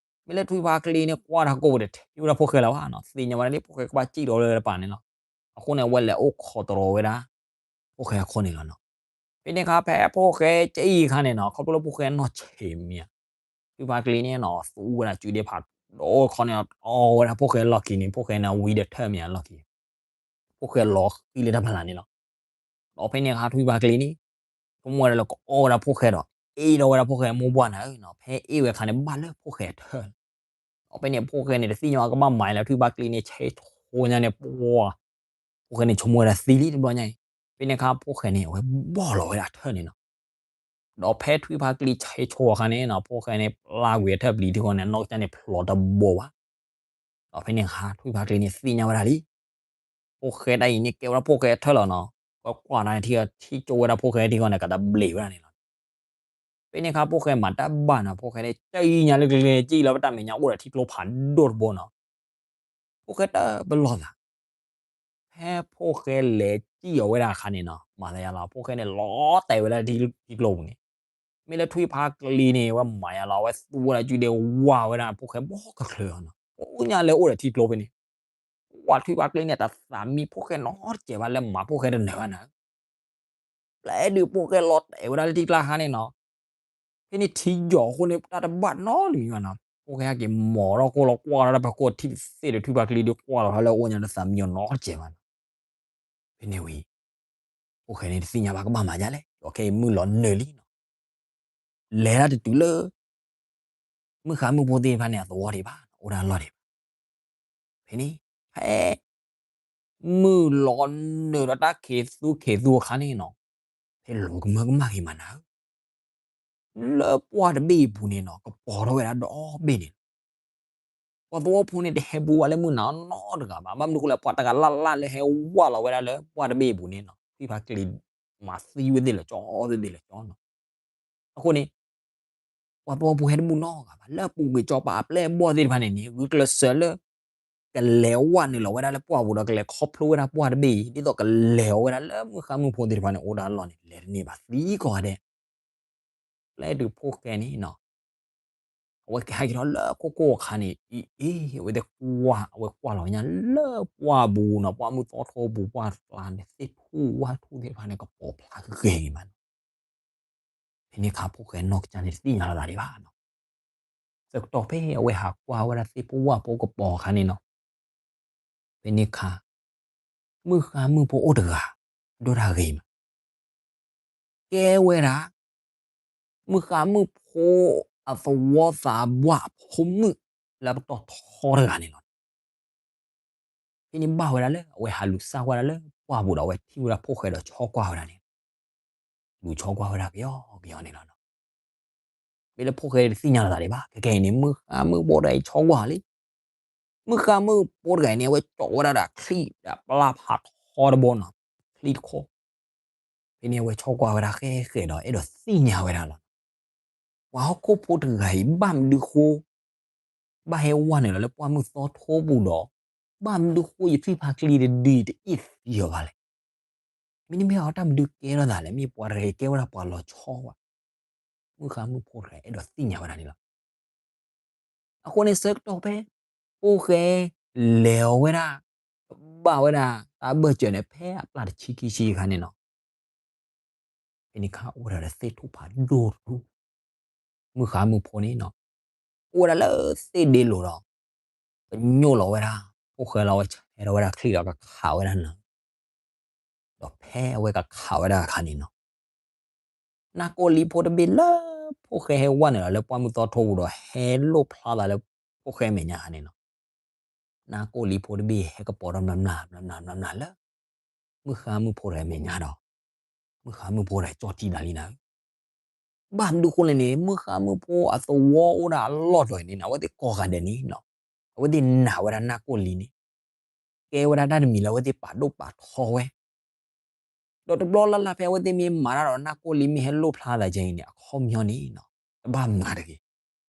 မ့ၢ်လၢထွံၣ်ဖါကျံန့ၣ် ကွၢ်တၢ်ကိာ်ပူၤဒီး တထံၣ်ဝဲဒၣ်ဖိၣ်ဃဲလၢၤဘၣ်နီၤ, သ့ၣ်ညါဝဲဒၣ်လံ ဖိၣ်ဃဲကဘၣ်စံၣ်လီၤလၢတပၤန့ၣ်လီၤ. အဃိန့ၣ် အဝဲလဲၤအိၣ်ခိးတရီၤဝဲဒၣ် ဖိၣ်ဃဲအခိၣ်န့ၣ်လီၤနီၤ. ဖဲန့ၣ်အခါဖဲဖိၣ်ဃဲကအံၣ်အခါန့ၣ်နီၤ, ခီဖျိလၢဖိၣ်ဃဲနီၢ်ဆံးမ့ၢ်ဧါ, ထွံၣ်ဖါကျံန့ၣ်နီၤ သူဝဲဒၣ်စုဒ့ဖးဒိၣ်တခီန့ၣ် တီဝဲဒၣ်ဖိၣ်ဃဲလီၢ်ခံန့ၣ်, ဖိၣ်ဃဲန့ၣ် ဝံၤဒီးထၢၣ်မ့ၢ်ဧါလီၢ်ခံ ဖိၣ်ဃဲလီၤဃံလၢတၢ်ဖးလၢ်န့ၣ်လီၤ. ဒီးဖဲန့ၣ်အခါထွံၣ်ဖါကျံန့ၣ် ဆိကမိၣ်ဝဲဒၣ်လၢကအီၣ်ဝဲဒၣ်ဖိၣ်ဃဲဒီး အ့ၣ်ဒီးဝဲဒၣ်ဖိၣ်ဃဲမိၢ်ပှၢ်နၤဧၢနီၤ, ဖဲအ့ၣ်ဝဲအခါန့ၣ် ဘၣ်လၢဖိၣ်ဃဲထၢၣ်လီၤ. ဒီးဖဲန့ၣ်ဖိၣ်ဃဲန့ၣ် တသ့ၣ်ညါအကဘၣ်မၤလၢထွံၣ်ဖါကျံန့ၣ် ဆဲးဆိညါန့ၣ် ပှၤ ဖိၣ်ဃဲန့ၣ်ဆိကမိၣ်ဝဲဒၣ်သံလံတဘျီညါအံၤ. ဖဲန့ၣ်အခါဖိၣ်ဃဲန့ၣ် အဝဲဘီၣ်လီၤဝဲဒၣ်ထၢၣ်န့ၣ်နီၤ. ဒီးဖဲထွံၣ်ဖါကျံဆဲးဆိအခါန့ၣ်နီၤ, ဖိၣ်ဃဲန့ၣ် ပျၢ်ကွံာ်အထၢၣ်ပျံၤထံဃီန့ၣ် အနီၢ်ကစၢ်န့ၣ်ဖျိးတဘိဘၣ်. ဒီးဖဲန့ၣ်အခါထွံၣ်ဖါကျံန့ၣ်သ့ၣ်ညါဝဲဒၣ်လံ ဖိၣ်ဃဲတၢ်အံၤန့ၣ် ကဲဝဲဒၣ်ဖိၣ်ဃဲထၢၣ်လီၤနီၤ, ကွၢ်ကွၢ်န့ၣ်ထံၣ်ကၠိဝဲဒၣ်ဖိၣ်ဃဲထံဃီန့ၣ် ကတဘျံးဝဲဒၣ်န့ၣ်လီၤ. ဖဲန့ၣ်အခါဖိၣ်ဃဲမၤတၢ်ဘၣ်နီၤ, ဖိၣ်ဃဲန့ၣ် ကံၣ်ညါလၢကျဲကျဲ ကံၣ်လီၤပတၢ်မဲာ်ညါအိၣ်ဒီးထံကျိဖးဒိၣ်တဘိနီၤ. ဖိၣ်ဃဲတပလီၢ်သး ဖဲဖိၣ်ဃဲလဲၤစံၣ်အီၤဝဲဒၣ်အခါန့ၣ်နီၤ, မၤသးယါလီၤ ဖိၣ်ဃဲန့ၣ် လီၤတဲာ်ဝဲဒၣ်ထံကျိပူၤန့ၣ်, မ့ၢ်လၢထွံၣ်ဖါကျံန့ၣ် အဝဲမၤယါလီၤ အဝဲသူဝဲဒၣ်စုဒ့ဝၢ်ဝဲဒၣ်ဖိၣ်ဃဲဘီကချုးအီၤနီၤ, အိၣ်ညါလၢအိၣ်ဒီးထံကျိဖဲန့ၣ်, ဝဲထွံၣ်ဖါကျံန့ၣ် တသးမံဖိၣ်ဃဲနီတစဲးဘၣ်လၢမၤဖိၣ်ဃဲတနၢၤဘၣ်နၤ ပျဲဒုးဖိၣ်ဃဲလီၤတဲာ်ဝဲဒၣ်လၢထံကျါခါန့ၣ်နီၤ, ဖဲန့ၣ်ထံယီၤအဃိန့ၣ် တၢ်တဘၣ်နီတမံၤဘၣ်နီၤ, ဖိၣ်ဃဲဟဲက့ၤမီၤထီၣ်ခိၣ်လီၤ ကွၢ်ထီၣ်တၢ်ဖီခိၣ် ထံၣ်သ့ၣ်ဒီးထွံၣ်ဖါကျံဒီး ကွၢ်လီၤဟဲလၢအအိၣ်ညါဒီး သးမံညီၤနီတစဲးဘၣ်နီၤ. ဖဲန့ၣ်ဝံၤ ဖိၣ်ဃဲန့ၣ်တသ့ၣ်ညါဘၣ်ကဘၣ်မၤဒ်လဲၣ်, ဒီးခဲအံၤမုၢ်လီၤနုာ်လံနီၤ. လဲၤတၢ်တတုၤလၢ မုၣ်ဃါမုၣ်ဖိသ့ၣ်တဖၣ်န့ၣ် အသဝီဒံးဘၣ်, အိၣ်ဒၣ်အလီၢ်ဒံးဘၣ်. ဖဲန့ၣ် ဖဲ မုၢ်လီၤနုာ်ဒီးတၢ်ခံးသူခံးသူအခါန့ၣ်နီၤ, ဖဲလီၤကမၢကမၣ်ဂ့ၤမးနၤဧၢ, လၢပှၢ်တဘ့ၣ်အပူၤန့ၣ်နီၤ ကပီၤထီၣ်ဝဲဒၣ်ဒီဘ့ၣ်န့ၣ်လီၤ. ပှၤသဝီဖိန့ၣ် တဟဲဘူးဝဲလၢမုၢ်နၤနီတဂၤဘၣ်. ဘၣ်မနုၤအဃိလဲၣ်, ပှၤတဂၤလၢ်လၢ်လၢဟဲဝဲလီၤဝဲဒၣ်လၢပှၢ်တဘ့ၣ်အပူၤန့ၣ်နီၤ, ထွံၣ်ဖါကျံ မၤသံဝဲသ့ၣ်လၢာ်ကၠီသ့ၣ်လၢာ်ကၠီနီၤ. အဃိန့ၣ် ပှၤသဝီဖိဟဲတဘူးနီတဂၤဘၣ်. လၢအပူၤကွံာ်စီၤပၤအပျဲၢ်အဘီၣ်သ့ၣ်တဖၣ်န့ၣ်န့ၣ် ဂုာ်ကျဲးစၢးလၢ ကလဲၤဝဲနုာ်လီၤဝဲဒၣ်လၢပှၢ်ပူၤဒီးကလဲၤခီဖျိဝဲဒၣ်ပှၢ်တဘ့ၣ်အံၤ ဒ်သိးကလဲၤအီၤဝဲဒၣ်လၢမုၣ်ဃါမုၣ်ဖိသ့ၣ်တဖၣ်န့ၣ် အိၣ်ဒၣ်အလီၢ်န့ၣ် လဲၤတန့ၢ်ဘၣ်သံကိးဂၤဒဲး. ပျဲတုၤဖိၣ်ဃဲန့ၣ်နီၤ အဝဲကဟဲက့ၤထီၣ်လၢခိခိၣ်အခါန့ၣ် အံၤအ့ အဝဲသ့ၣ်ကွၢ် အဝဲကွၢ်လီၤညါလၢပှၢ်ပူၤနီၤ, ပှၢ်မုၢ်သီထိပူၤ ပှၢ်ကျါန့ၣ် သ့ၣ်ထူၣ်ဝၣ်ထူၣ်သ့ၣ်တဖၣ်န့ၣ် ကပီၤဖျါဂ့ၤဂ့ၤမးနီၤ. ဖဲန့ၣ်အခါဖိၣ်ဃဲနီၢ်ကစၢ်န့ၣ်တသ့ၣ်ညါလီၤသးဒံးဘၣ်နီၤ. ဆၢကတီၢ်ဖဲအဝဲဟးကွၢ်ဝဲဒၣ်သ့ၣ်ဖိဝၣ်ဖိကပီၤအခါန့ၣ်နီၤ, ဖဲန့ၣ်အခါ မုၣ်ဃါမုၣ်ဖိအိၣ်တဂၤ ဒိၣ်တၢ်ဂ့ၤမး ကဲဝဲဒၣ် မုၣ်ဃါမုၣ်ဖိအသဝီသးပှၢ်အဖိမုၣ်လၢပတီၢ်ထီတဂၤန့ၣ်လီၤ. ဖဲန့ၣ်ဘၣ်ဝဲဒၣ်လၢအဝဲဟးလူၤစၢ်ကွၢ်ဒၣ်လၢပှၢ်ပူၤဒီး အဝဲထံၣ်ဝဲဒၣ်ဖိၣ်ဃဲဒီးဆီကွၢ်ဝဲဒၣ်န့ၣ်, လူၤဆီကွၢ်ဝဲဒၣ်ကယီကယီန့ၣ်လီၤ. မ့ၢ်လၢဖိၣ်ဃဲတသ့ၣ်ညါလီၤသးဒံးဘၣ်. ခဲကနံၣ်အံၤန့ၣ် မုၣ်ဃါမုၣ်ဖိတဂၤအံၤဆီကွၢ်လံ. မုၣ်ဃါမုၣ်ဖိတဂၤအံၤန့ၣ် အဝဲကၠီးဝဲဒၣ်ဒီးချံၣ်ဒီးပျၢ်ဖးထီတဘိနီၤ, ချံၣ်တခီ ဖဲန့ၣ်အဝဲဆီကွၢ်ဝဲဒၣ်ဃဲဃဲဒီး အဲၣ်ဒိးသ့ၣ်ညါဝဲဒၣ်လီၤ. ပှၤဟီၣ်ခိၣ်ဖိတဂၤအံၤ ဘၣ်မနုၤဃိ ဘၣ်ဟဲဝဲနုာ်လီၤလၢပှၢ်မုၢ်သီထိပူၤဒီး ဘၣ်မနုၤဃိယထွံၣ်ဖါကျံတဒုအံၤတအ့ၣ်သံအီၤဘၣ်လဲၣ်. မ့တမ့ၢ်အီၤတၢ်မနုၤကဲထီၣ်သးလဲၣ်, မ့ၢ်ပှၤတဂၤကဲဝဲဒၣ်ပှၤလီၤဆီဘၣ်. မုၣ်ဃါမုၣ်ဖိတဂၤအဲၣ်ဒိးသ့ၣ်ညါဝဲဒၣ်န့ၣ်လီၤ. အဃိန့ၣ်ဆၢကတီၢ်ဖဲ ဖိၣ်ဃဲလဲၤအီၤဝဲဒၣ် ဘၣ်ဝဲဒၣ်တၢ်ဘၢၣ်စၢၤန့ၣ် ဖဲအပျၢ်တဆံခံဆံအခါန့ၣ်နီၤ, ဖဲန့ၣ်အခါအိၣ်ဝဲဒၣ်ဒီးသ့ၣ်ထူၣ်ဖးဒိၣ်တထူၣ်, မုၣ်ဃါမုၣ်ဖိန့ၣ်နီၤ အိၣ်ဝဲဒၣ်လၢသ့ၣ်ဒ့လိၤဒီး ကညိၣ်လီၤဝဲဒၣ် ဖိၣ်ဃဲလီၤဝဲ ဆဲးထီၣ်ဝဲဒၣ်ချံၣ်ဒီးကခးဝဲဒၣ်နၤ ဒီးဖဲအဝဲကခးဝဲဒၣ်အခါန့ၣ်နီၤ, နၢ်ကိၣ်လံဖိတဘ့ၣ်လၢ ဖိၣ်ဃဲဟဲဝဲနုာ်လီၤလၢပှၢ်မုၢ်သီထိပူၤဒီး ဟဲလိၣ်ဖျါသးလၢဖိၣ်ဃဲမဲာ်ညါအခါန့ၣ်နီၤ, နၢ်ကိၣ်လံဖိတဘ့ၣ်ဟဲကပီၤထီၣ်မျၢ်မျၢ်မျၢ်မျၢ်မျၢ်လၢ မုၣ်ဃါမုၣ်ဖိတဂၤမဲာ်ညါဒီး မုၣ်ဃါမုၣ်ဖိတဂၤကၠီၣ်ထံသးလံနၤဧၢ. ဘၣ်မနုၤဃိလဲၣ်န့ၣ် မုၣ်ဃါမုၣ်ဖိအသဝီအိၣ်ဒၣ်အလီၢ်တတီၤအံၤန့ၣ်နီၤ အဝဲသ့ၣ်ကိးဂၤဒဲးန့ၣ်နီၤ အဝဲသ့ၣ်နာ်ဝဲဒၣ်နၢ်ကိၣ်လံန့ၣ် ကဲဝဲဒၣ်တၢ်တမံၤလၢအဝဲသ့ၣ်ပာ်ဒိၣ်ပာ်ထီဝဲ ဒီးတဘျီလၢ်လၢ်ဖဲအဝဲသ့ၣ်မ့ၢ်မၤတၢ်ဒီးနၢ်ကိၣ်လံမ့ၢ်ဟဲလိၣ်ဖျါသးကဲအံၤန့ၣ် အခီပညီန့ၣ်နီၤ တဘၣ်မၤတဂ့ၤ,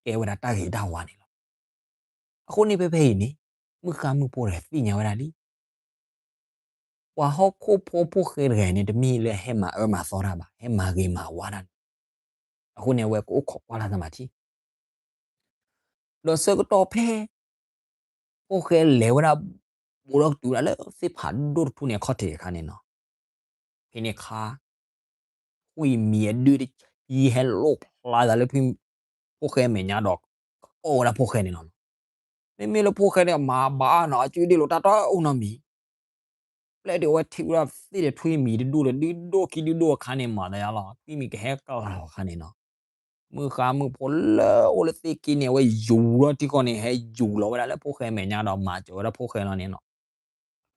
ကဲဝဲဒၣ်တၢ်ဂ့ၤတၢ်ဝါန့ၣ်လီၤ. အဃိန့ၣ်ဖဲဖဲအံၤန့ၣ် မုၣ်ဃါမုၣ်ဖိတဂၤသ့ၣ်ညါဝဲဒၣ်လံ ပှၤဟီၣ်ခိၣ်ဖိဖိၣ်ဃဲတဂၤအံၤန့ၣ် တမ့ၢ်လၢဟဲမၤအၢမၤသီတၢ်ဘၣ်, ဟဲမၤဂ့ၤမၤဝါတၢ်န့ၣ်, အဃိန့ၣ် အဝဲကအိၣ်ခိးကွၢ်လၢ်သးမၤထံ ဒီးဆၢကတီၢ်ဖဲ ဖိၣ်ဃဲလဲၤဝဲဒၣ် ဘူးထီၣ်ကတုၤဝဲဒၣ်လၢသ့ၣ်ဖးဒိၣ်တထူၣ်န့ၣ်အခီၣ်ထံးအခါန့ၣ်နီၤ, ဖဲန့ၣ်အခါ ထွံၣ်မံၤအဒုတဆံဟဲလိၣ်ဖျါသးလၢ ဖိၣ်ဃဲမဲာ်ညါဒီး ကအီၣ်ဝဲဒၣ်ဖိၣ်ဃဲန့ၣ်လီၤ. မ့မ့ၢ်လၢဖိၣ်ဃဲန့ၣ် မၤဘၣ်နီၤ အစုဒ့လိာ်တၢ်တအိၣ်နီတမံၤ ပျဲတုၤအဝဲထံၣ်ဝဲဒၣ်သ့ၣ်ဒီးထွံၣ်မံၤတဒူၣ်ဒီး ဒုဒိၣ်ခံဒုဒိၣ်အခါန့ၣ် မၤသးယါလီၤ ထွံၣ်မံၤကဟဲကလၤလီၤအခါန့ၣ်နီၤ, မုၣ်ဃါမုၣ်ဖိလၢအိၣ်လၢသ့ၣ်က့န့ၣ် အဝဲယူၤထံဃီန့ၣ် ဟဲယူၤလီၤဝဲဒၣ်လၢဖိၣ်ဃဲမဲာ်ညါဒီး မၤစၢၤဝဲဒၣ်ဖိၣ်ဃဲလီၤန့ၣ်နီၤ,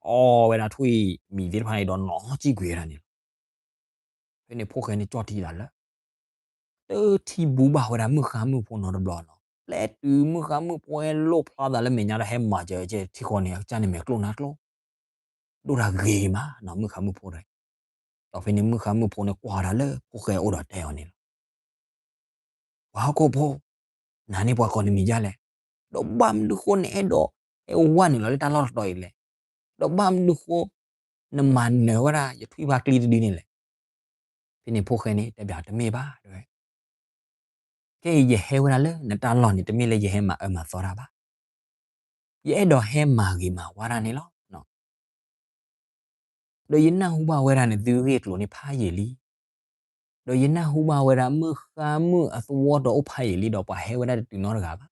အီၣ်ဝဲဒၣ်ထွံၣ်မံၤသ့ၣ်တဖၣ်န့ၣ်ဒီးနီၤစံၣ်ကွံာ်ဝဲဒၣ်န့ၣ်လီၤ. ဖဲန့ၣ်ဖိၣ်ဃဲန့ၣ်ကၠီၣ်ထံသးလၢ တထံၣ်ဘူးဘၣ်ဝဲဒၣ်မုၣ်ဃါမုၣ်ဖိနီတဘျီနီၤ, ပျဲတုၤမုၣ်ဃါမုၣ်ဖိဟဲလိၣ်ဖျါသးလၢမဲာ်ညါဒီးဟဲမၤစၢၤကဲထံဃီန့ၣ် အကစၢ်န့ၣ်မဲာ်ကျိၣ်နါကျိၣ် ဒိၣ်တၢ်ဂ့ၤမးနီၤ မုၣ်ဃါမုၣ်ဖိတဂၤ, ဒီးဖဲန့ၣ်မုၣ်ဃါမုၣ်ဖိန့ၣ်ကွၢ်ဝဲဒၣ်လၢဖိၣ်ဃဲအအိၣ်ဒီးတဲအီၤန့ၣ်လီၤ. ပှၤဟီၣ်ခိၣ်ဖိ, နၤန့ၣ်ပှၤကိးနမံၤဒ်လဲၣ်, ဒီးဘၣ်မနုၤဃိနအဲၣ်ဒိးဟဲဝဲနုာ်လီၤလၢတၢ်လီၢ်တတီၤအံၤလဲၣ်, ဒီးဘၣ်မနုၤဃိ နမၤနၢၤဝဲဒၣ်ယထွံၣ်ဖါကျံတဒုန့ၣ်လဲၣ်. ဖဲန့ၣ်ဖိၣ်ဃဲန့ၣ်တဲဘၣ်တမ့ၢ်ဘၣ်တဲဝဲ ခဲအံၤယဟဲဝဲဒၣ်လၢနတၢ်လီၢ်န့ၣ် တမ့ၢ်လၢယဟဲမၤအၢမၤသီတၢ်ဘၣ်. ယအဲၣ်ဒိးဟဲမၤဂ့ၤမၤဝါတၢ်န့ၣ်လီၤ. ဒီးယနၢ်ဟူဘၣ်ဝဲဒၣ်န့ၣ် သုဂ့ၢ်ကျိၤန့ၣ်ဖးယံာ်လံ. ဒီးယနၢ်ဟူဘၣ်ဝဲဒၣ်မုၣ်ဃါမုၣ်အသဝီတအိၣ်ဖးယံာ်လံ ဒီးပှၤဟဲဝဲဒၣ်တတုၤနီတဂၤဘၣ်.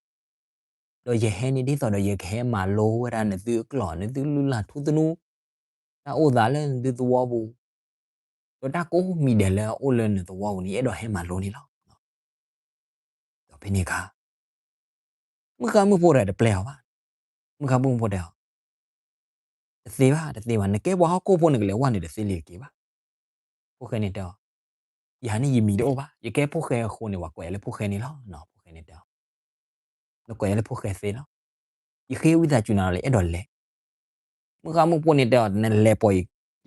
ဒီးယဟဲန့ၣ်ဒ်သိးဒီးယကဟဲမၤလိဝဲဒၣ်နသုအကျိာ် နသုလုၢ်လၢ်ထူသနူ တၢ်အိၣ်သးလၢနသုသဝီပူၤ, ဒီးတၢ်ကိးမံၤဒဲးလၢအအိၣ်လၢနသဝီပူၤန့ၣ် ယအဲၣ်ဒိးဟဲမၤလိန့ၣ်လီၤ. ဒီးဖဲန့ၣ်အခါ မုၣ်ဃါမုၣ်ဖိတဂၤတပျဲအီၤဘၣ်. မုၣ်ဃါမုၣ်ဖိတဲအီၤ, တသ့ဘၣ်, တသ့ဘၣ်, နကဲပှၤဟီၣ်ခိၣ်ဖိ နကလဲၤဝဲနုာ်တသ့လံတက့ၢ်ဘၣ်. ဖိၣ်ဃဲန့ၣ်တဲအီၤ, ယၤန့ၣ်ယမံၤတအိၣ်ဘၣ်, ယကဲဖိၣ်ဃဲအဃိန့ၣ် ပှၤကိးယၤလၢဖိၣ်ဃဲန့ၣ်လီၤ. ဖိၣ်ဃဲန့ၣ်တဲအီၤ, နကိးယၤလၢဖိၣ်ဃဲသ့လီၤ. ယဃ့ဝံသးစူၤနၤလီၤ ယအဲၣ်ဒိးလဲၤ မုၣ်ဃါမုၣ်ဖိန့ၣ်တဲအီၤ, နလဲၤပိာ်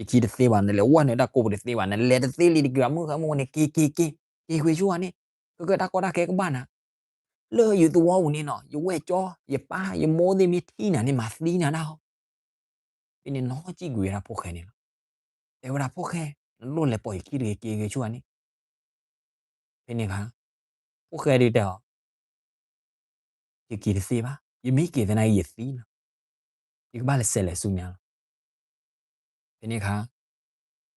ယခံတသ့ဘၣ်, နလဲၤဝဲနုာ်တၢ်ကိးပူၤတသ့ဘၣ်, နလဲၤတသ့လံတက့ၢ်ဘၣ်. မုၣ်ဃါမုၣ်ဖိန့ၣ် က့ၤက့ၤက့ၤ, က့ၤကွံာ်ဆူၣ်ဧါန့ၣ်, ကကဲတၢ်ကီတၢ်ခဲကဘၣ်နၤ, လၢယသဝီပူၤန့ၣ်နီၤ ယဝဲၢ်ကၠီ ယပၢ်ယမိၢ်သ့ၣ်မ့ၢ်ထံၣ်နၤန့ၣ် မၤသံနၤဒၣ်ဟီ. ဖဲန့ၣ်နီၢ်စံၣ်ကွံာ်ဝဲဒၣ်ဖိၣ်ဃဲန့ၣ်လီၤ. တဲဝဲဒၣ်ဖိၣ်ဃဲ, နလိၣ်လဲၤပိာ်ယခံတဂ့ၤ က့ၤကွံာ်ဆူၣ်ဧါန့ၣ်. ဖဲန့ၣ်အခါ ဖိၣ်ဃဲဒုးတဲအီၤ, ယက့ၤတသ့ဘၣ်, ယမ့ၢ်က့ၤသနာ်က့ ယသံလီၤ. ယကဘၣ်လဲၤဆဲးလဲၤဆူညါလီၤ. ဖဲန့ၣ်အခါ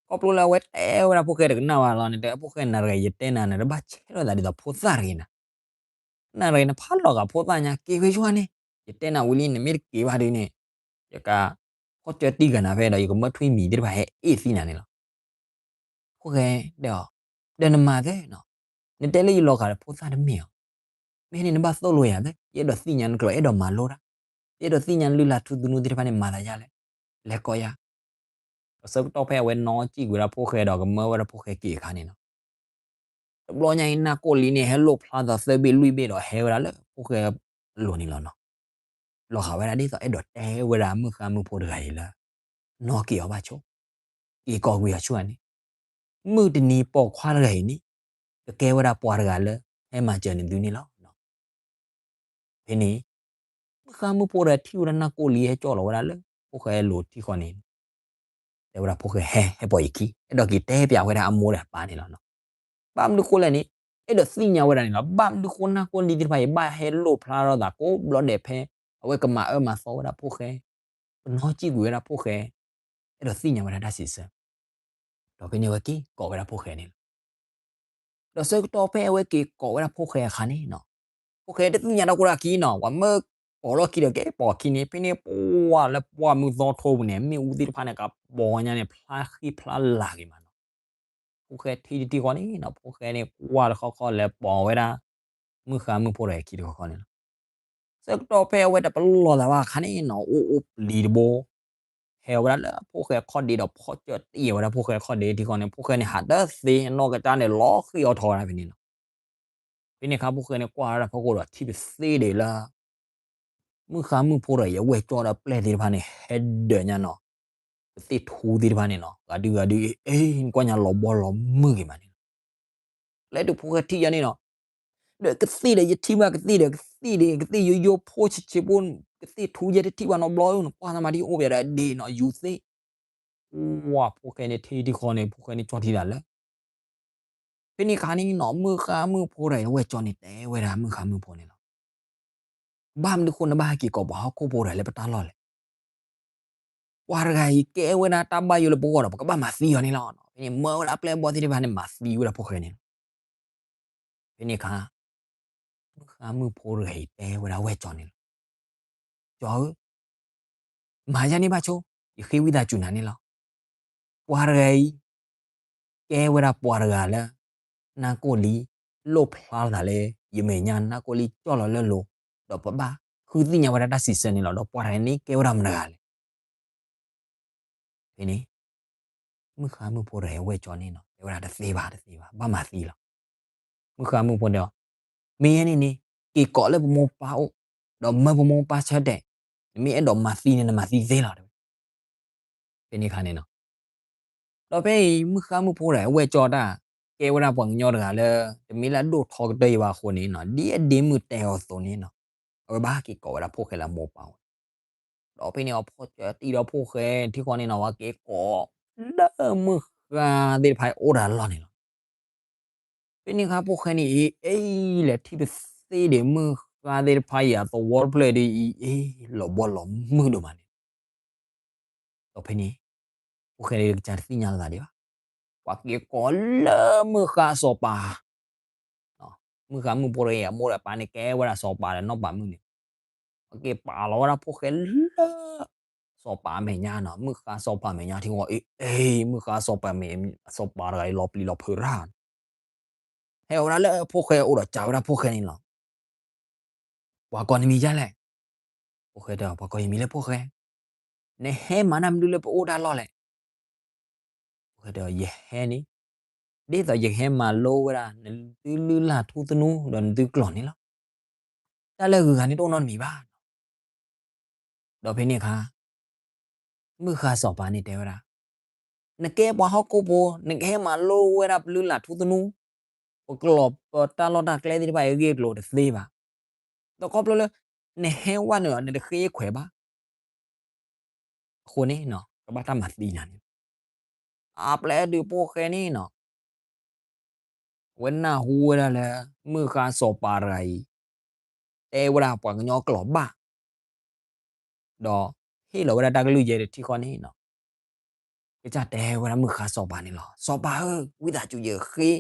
ခီဖျိလၢအဝဲတဲဝဲဒၣ်ဖိၣ်ဃဲတကနၣ်ဘၣ်လီၤန့ၣ် တဲဖိၣ်ဃဲနၤတဂၤ ယတဲနၤန့ၣ် တဘၣ်ဆဲးထီၣ်သးဒ်သိးဖိသၣ်တဂ့ၤနၤ, နၤတဂၤနဖးလီၤဂာ်ဖိသၣ်ညါ က့ၤကွံာ်ဆူၣ်ဧါန့ၣ်, ယတဲနၤဝံၤလံ နမ့ၢ်တက့ၤဘၣ်ဒုးန့ၣ် ယက ခီၣ်ကၠၢတံၢ်ဂၤနၤဖဲဒီး ယကမၢထွံၣ်မံၤသ့ၣ်တဖၣ်ဟဲအ့ၣ်သံနၤန့ၣ်လီၤ. ဖိၣ်ဃဲတဲအီၤ, ဒီးနမၤသ့နီၤ, နတဲလၢယလီၤဂာ်ဒီးဖိသၣ်တမ့ၢ်ဧါ, မ့ၢ်န့ၣ်နဘၣ်သိၣ်လိယၤသ့, ယအဲၣ်ဒိးသ့ၣ်ညါနကျိာ် အဲၣ်ဒိးမၤလိတၢ်, ယအဲၣ်ဒိးသ့ၣ်ညါနလုၢ်လၢ်ထူသနူသ့ၣ်တဖၣ်န့ၣ် မၤသးဒ်လဲၣ်, လဲၤကိးယၤ. ဒီးဆၢကတီၢ်ဖဲအဝဲနီၢ်စံၣ်ကွံာ်ဝဲဒၣ်ဖိၣ်ဃဲဒီး ကမၢဝဲဒၣ်ဖိၣ်ဃဲက့ၤအခါန့ၣ်လီၤ. တဘျီညါအံၤ နၢ်ကိၣ်လံန့ၣ် ဟဲလိၣ်ဖျါသးသၢဘ့ၣ်လွံၢ်ဘ့ၣ်ဒီး ဟဲဝဲဒၣ်လၢဖိၣ်ဃဲအလိၤန့ၣ်လီၤနီၤ. လီၤဂာ်ဝဲဒၣ်ဒ်သိးအဲၣ်ဒိးတဲဝဲဒၣ်မုၣ်ဃါမုၣ်ဖိတဂၤအံၤလၢ နီၢ်က့ၤအီၤဘၣ်ဆိ, က့ၤကိးကွံာ်အီၤဆူၣ်ဧါန့ၣ်, မုၢ်တနံၤပိာ်ခွါတဂၤအံၤန့ၣ် ကကဲဝဲဒၣ်ပှၤတဂၤလၢ ဟဲမၤစၢၤနသုန့ၣ်လီၤ. ဖဲန့ၣ် မုၣ်ဃါမုၣ်ဖိတဂၤထံၣ်ဝဲဒၣ်နၢ်ကိၣ်လံ ဟဲကၠီၣ်လီၤဝဲဒၣ်လၢ ဖိၣ်ဃဲအလိၤထံဃီန့ၣ် တဲဝဲဒၣ်ဖိၣ်ဃဲ ဟဲ ဟဲပိာ်ယခံ, အဲၣ်ဒိးက့ၤတဲပျးဝဲဒၣ်အမိၢ်ဒီးအပၢ်န့ၣ်လီၤ. ဘၣ်မနုၤဃိလဲၣ်န့ၣ် အဲၣ်ဒိးသ့ၣ်ညါဝဲဒၣ်န့ၣ်လီၤ. ဘၣ်မနုၤဃိနၢ်ကိၣ်လံသ့ၣ်တဖၣ်အံၤ ဘၣ်ဟဲလိၣ်ဖျါထီၣ်သးကိးဘျီဒဲးဖဲ အဝဲကမၤအၢမၤသီဝဲဒၣ်ဖိၣ်ဃဲ, ကနီၢ်စံၣ်ကွံာ်ဝဲဒၣ်ဖိၣ်ဃဲ, အဲၣ်ဒိးသ့ၣ်ညါဝဲဒၣ်တၢ်စံးဆၢ, ဒီးဖဲန့ၣ်အဝဲက့ၤကိးဝဲဒၣ်ဖိၣ်ဃဲန့ၣ်လီၤ. ဒီးဆၢကတီၢ်ဖဲအဝဲက့ၤကိးဝဲဒၣ်ဖိၣ်ဃဲအခါန့ၣ်နီၤ, ဖိၣ်ဃဲတသ့ၣ်ညါတၢ်ကိၢ်တၢ်ဂီၤနီၤ, ပှၤမၢကိးလီၢ်ခံဒီးကဲပိာ်ခံန့ၣ်, ဖဲန့ၣ်ပှၢ်လၢပှၢ်မုၢ်သီထိပူၤန့ၣ် မ့ၣ်အူသ့ၣ်တဖၣ်န့ၣ် ကဘီညါန့ၣ် ဖျါဃံဖျါလၤက့ၤမးနီၤ. ဖိၣ်ဃဲထံၣ်တထံၣ်ဃီန့ၣ်နီၤ, ဖိၣ်ဃဲန့ၣ်ကွၢ်တခီခီလဲၤပိာ်ဝဲဒၣ် မုၣ်ဃါမုၣ်ဖိတဂၤခံတခီခီန့ၣ်လီၤ. ဆၢကတီၢ်ဖဲအဝဲတပလီၢ်သးဘၣ်အခါန့ၣ်နီၤ, အိၣ်အိၣ်ပျံၤတဘိ ဟဲဝဲဒၣ်လၢဖိၣ်ဃဲခီၣ်ဒ့ဒီး ဖီၣ်ကၠၢတံၢ်ဝဲဒၣ်ဖိၣ်ဃဲခီၣ်ဒ့ထံဃီန့ၣ်, ဖိၣ်ဃဲန့ၣ် ဟးတသ့ နီၢ်ကစၢ်န့ၣ် လီၤဃံအီၤထီၣ်ဝဲဒၣ်ဖဲန့ၣ်လီၤ. ဖဲန့ၣ်အခါဖိၣ်ဃဲန့ၣ်ကွၢ်ဝဲဒၣ်ဖီခိၣ်ဒီးထံၣ်ပသ့ဒံးလၢ မုၣ်ဃါမုၣ်ဖိတဂၤအံၤ အဝဲၢ်ကၠီဒီးပျဲၢ်သ့ၣ်တဖၣ်န့ၣ် ဟဲဒၢးညါနီၤ, ကသ့ၣ်ထူသ့ၣ်တဖၣ်န့ၣ်နီၤ, ဂၤဒုဂၤဒု အ့ နကွၢ်ညါလီၤဘီလီၤမုၢ်က့ၤမးန့ၣ်လီၤ. လၢတုၤဖိၣ်ဃဲထံၣ်ယါန့ၣ်နီၤ, ဒီးကသ့ၣ်ဒီးယထံၣ်ဘၣ်ကသ့ၣ်ဒီးကသ့ၣ်ဒီး ကသ့ၣ်ယိယိဖိဆံးဆံးဖိ, ကသ့ၣ်ထူယဲတထံၣ်ဘၣ်နီတဘျီ, နကွၢ်သးမးဒ်အိၣ်ပယၤဒီးအဒ့နီၤ ယူၤသ့ၣ် ဝါ ဖိၣ်ဃဲန့ၣ်ထံၣ်ထံၣ်ဃီန့ၣ် ဖိၣ်ဃဲန့ၣ်ကၠီထံသးလၢ ဖဲန့ၣ်အခါန့ၣ်နီၤ မုၣ်ဃါမုၣ်ဖိတဂၤအံၤ အဝဲၢ်ကၠီန့ၣ်တဲဝဲဒၣ်မုၣ်ဃါမုၣ်ဖိန့ၣ်လီၤ. ဘၣ်မနုၤဃိနဘၣ်ဟဲက့ၤကိးပှၤဟီၣ်ခိၣ်ဖိတဂၤလၢပတၢ်လီၢ်လဲၣ်. ပှၤတဂၤအံၤကဲဝဲဒၣ်တၢ်ဘၣ်ယိၣ်လၢပဂီၢ်ဒီး ပကဘၣ်မၤသံအီၤန့ၣ်လီၤ. ဖဲန့ၣ်မၢဝဲဒၣ်အပျဲၢ်အဘီၣ်သ့ၣ်တဖၣ်န့ၣ် မၤသံဝဲဒၣ်ဖိၣ်ဃဲန့ၣ်လီၤ. ဖဲန့ၣ်အခါ မုၣ်ဃါမုၣ်ဖိတဂၤအံၤတဲဝဲဒၣ်ဝဲၢ်ကၠီန့ၣ်လီၤ. ကၠီဧၢ, မၤယါန့ၣ်ဘၣ်ဆိ, ယဃ့ဝံသးစူၤနၤန့ၣ်လီၤ. ပှၤတဂၤအံၤ ကဲဝဲဒၣ်ပှၤတဂၤလၢ နၢ်ကိၣ်လံ လိၣ်ဖျါလီၤသးလၢ ယမဲာ်ညါ နၢ်ကိၣ်လံကၠီၣ်လီၤလၢလိၤ, ဒီးပဘၣ်ဃုသ့ၣ်ညါဝဲဒၣ်တၢ်စံးဆၢန့ၣ်လီၤ. ဒီးပှၤတဂၤန့ၣ်ကဲဝဲဒၣ်မတၤတဂၤလဲၣ်. ဖဲန့ၣ် မုၣ်ဃါမုၣ်ဖိတဂၤအံၤ အဝဲၢ်ကၠီန့ၣ်နီၤ တဲဝဲဒၣ်တသ့ဘၣ် တသ့ဘၣ် ဘၣ်မၤသံလီၤ. မုၣ်ဃါမုၣ်ဖိတဲအီၤ, မ့ၢ်ယဲန့ၣ်န့ၣ် က့ၤကိးလၢပမိၢ်ပၢ်အိၣ်, ဒီးမၢပမိၢ်ပၢ်ဆၢတဲာ်, နမ့ၢ်အဲၣ်ဒိးမၤသံန့ၣ် နမၤသံသ့လီၤ. ဖဲန့ၣ်အခါန့ၣ်နီၤ, ဒီးဖဲအံၤ မုၣ်ဃါမုၣ်ဖိတဂၤအံၤ အဝဲၢ်ကၠီတၢ် ကဲဝဲဒၣ်ပှၤကညီတဂၤလၢ တမ့ၢ်လၢအဒိၣ်ထီကတၢၢ်အံၤဘၣ်အဃိန့ၣ်နီၤ ဒ်အဒ့မုၣ်တဲအီၤအသိးန့ၣ်နီၤ အဝဲဘၣ်ဟဲက့ၤကိးဝဲဒၣ်ဖိၣ်ဃဲလၢအမိၢ်ပၢ်အိၣ်, ဒီးဖဲန့ၣ်အဖီၣ်ကၠၢတံၢ်ဒီးဖိၣ်ဃဲထံဃီန့ၣ်နီၤ ဝဲက့ၤကိးလၢမုၣ်ဃါသ့ၣ်တဖၣ်အံၤအိၣ်တၢ်လီၢ်န့ၣ်လီၤ. ဖဲန့ၣ်အခါဖိၣ်ဃဲန့ၣ်အံၤ အ့ လဲၤထံၣ်ပသ့ဒံးမုၣ်ဃါသ့ၣ်တဖၣ်အံၤအသဝီတဖျၢၣ်ဒ်အံၤ အ့ လီၤဘီလီၤမုၢ်ဒိၣ်မးန့ၣ် ဒီးဖဲန့ၣ် ဖိၣ်ဃဲန့ၣ်ကစၢ်တသ့ၣ်ညါလီၤသးဒံးဘၣ်, ပှၤက့ၤကိးလၢမုၣ်ဃါစီၤပၤ, မုၣ်ဃါမုၣ်ဖိတဂၤအံၤ အမိၢ်ဒီးအပၢ်န့ၣ် ကဲဝဲဒၣ်စီၤပၤဒီးနီၢ်ပၤမုၣ်န့ၣ်, အက့ၤပာ်လီၤဝဲဒၣ်ဖိၣ်ဃဲလၢ စီၤပၤအမဲာ်ညါနီၤ, မုၣ်ဃါစီၤပၤအမဲာ်ညါထံဂီၤအံၤ, အ့ မုၣ်ဃါစီၤပၤမဲာ်, စီၤပၤတဂၤအံၤလီၤပျံၤလီၤဖုးတၢ်, ဟဲဝဲဒၣ်လၢဖိၣ်ဃဲအအိၣ်ဒီးစံးဝဲဒၣ်ဖိၣ်ဃဲန့ၣ်လီၤ. ပှၤကိးနမံၤဒ်လဲၣ်. ဖိၣ်ဃဲတဲ, ပှၤကိးယမံၤလၢဖိၣ်ဃဲ, နဟဲမၤတၢ်မနုၤလၢပအိၣ်တၢ်လီၢ်လဲၣ်. ဖိၣ်ဃဲတဲ, ယဟဲန့ၣ်, ဒ်သိးယကဟဲမၤလိဝဲဒၣ် နသုလုၢ်လၢ်ထူသနူ ဒီးနသုကျိာ်န့ၣ်လီၤ. တၢ်လၢအဂုၤအဂၤန့ၣ်တအိၣ်နီတမံၤဘၣ်. ဒီးဖဲန့ၣ်အခါ မုၣ်ဃါစီၤပၤန့ၣ်တဲဝဲဒၣ်, နကဲပှၤဟီၣ်ခိၣ်ဖိ, နကဟဲမၤလိဝဲဒၣ်ပလုၢ်လၢ်ထူသနူ, ပကျိာ်ပတၢ်လီၢ်တၢ်ကျဲသ့ၣ်တဖၣ်အံၤအဂ့ၢ်အကျိၤတသ့ဘၣ်. ဒီးခီဖျိလၢ နဟဲဝဲနုာ်လီၤ နတဃ့ခွဲးဘၣ်. အဃိန့ၣ် ကဘၣ်တၢ်မၤသံနၤန့ၣ်လီၤ. အပျဲၢ်ဒုးဖိၣ်ဃဲန့ၣ်နီၤ အဝဲနၢ်ဟူဝဲဒၣ်လၢ မုၣ်ဃါစီၤပၤတဂၤအံၤ တဲဝဲဒၣ်ပှၤကညီကျိာ်ဘၣ်, ဒီးဟ့ၣ်လီၤဝဲဒၣ်တၢ်ကလုၢ်ယဲၢ်တထံၣ်ဃီန့ၣ်နီၤ, ကစၢ်တဲဝဲဒၣ်မုၣ်ဃါစီၤပၤန့ၣ်လီၤ. စီၤပၤဧၢ, ဝံသးစူၤယဃ့,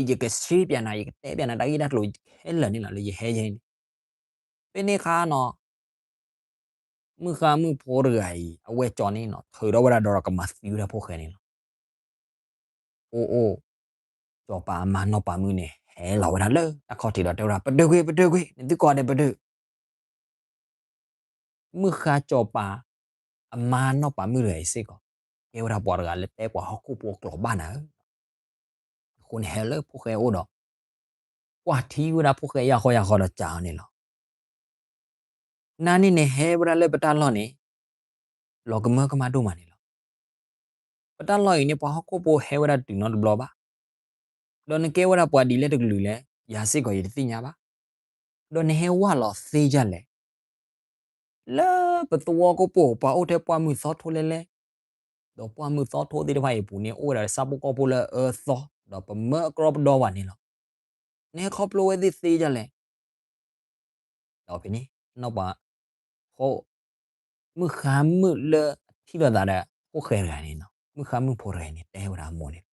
ယကဆှ့ပျးနၤ, ယကတဲပျးနၤတၢ်ဂ့ၢ်တၢ်ကျိၤခဲလၢာ်န့ၣ်လီၤ လၢယဟဲယဲန့ၣ်. ဖဲန့ၣ်အခါနီၤ မုၣ်ဃါမုၣ်ဖိတဂၤအံၤ အဝဲကၠီန့ၣ်နီၤ ထုးထီၣ်ဝဲဒၣ်ဒီးကမၤသံဝဲဒၣ်ဖိၣ်ဃဲန့ၣ်လီၤ. အိၣ်အိၣ် စီၤပၤအမါနီၢ်ပၤမုၣ်န့ၣ် ဟဲလီၤဝဲဒၣ်လၢတၢ်ခီၣ်ထံးဒီးတဲဝဲဒၣ် ပဒုးကွံာ် ပဒုးကွံာ် နသုကိးဂၤဒဲးပဒုး. မုၣ်ဃါစီၤပၤ အမါနီၢ်ပၤမုၣ်တဂၤအံၤစ့ၢ်ကီး ကဲဝဲဒၣ်ပှၤတဂၤလၢတဲပှၤဟီၣ်ခိၣ်ဖိအကျိာ်ဘၣ်နၤဧၢ. အဃိန့ၣ် ဟဲလၢဖိၣ်ဃဲအအိၣ်ဒီး ကွၢ်ထံဝဲဒၣ်ဖိၣ်ဃဲယၢ်ဃီယၢ်ဃီဒီးစံးအီၤန့ၣ်လီၤ. နၤန့ၣ်နဟဲဝဲဒၣ်လၢပတၢ်လီၢ်န့ၣ် လီၤကမၢကမၣ်ဒိၣ်မးန့ၣ်လီၤ. ပတၢ်လီၢ်အံၤန့ၣ် ပှၤဟီၣ်ခိၣ်ဖိဟဲဝဲဒၣ်တုၤနီတဘျီဘၣ်. ဒီးနကဲဝဲဒၣ်ပှၤဒ်လဲၣ်တကလုာ်လဲၣ် ယၤစ့ၢ်ကီးယတသ့ၣ်ညါဘၣ်. ဒီးနဟဲဝဲလီၤသ့ဒ်လဲၣ် လၢပသဝီကိၣ်ပူၤ ပှၤအိၣ်ထဲပှၢ်မုၢ်သီထိလဲၣ်လဲၣ်, ဒီးပှၢ်မုၢ်သီထိသ့ၣ်တဖၣ်အံၤအပူၤန့ၣ် အိၣ်ဝဲဒၣ်ဒီးဆၣ်ဖိကီၢ်ဖိလၢအအၢသီ, ဒီးပမၢအကြီပဒီပှၤန့ၣ်လီၤ. နဟဲခီဖျိဝဲသ့ၣ်သ့ဒ်လဲၣ်. ဒီးဖဲန့ၣ် နီၢ်ပၤဖိ မုၣ်ဃါမုၣ်လၢအထံၣ်လိာ်သးဒီးဖိၣ်ဃဲတဂၤန့ၣ်နီၤ, မုၣ်ဃါမုၣ်ဖိတဂၤန့ၣ် တဲဝဲဒၣ်အမိၢ်န့ၣ်,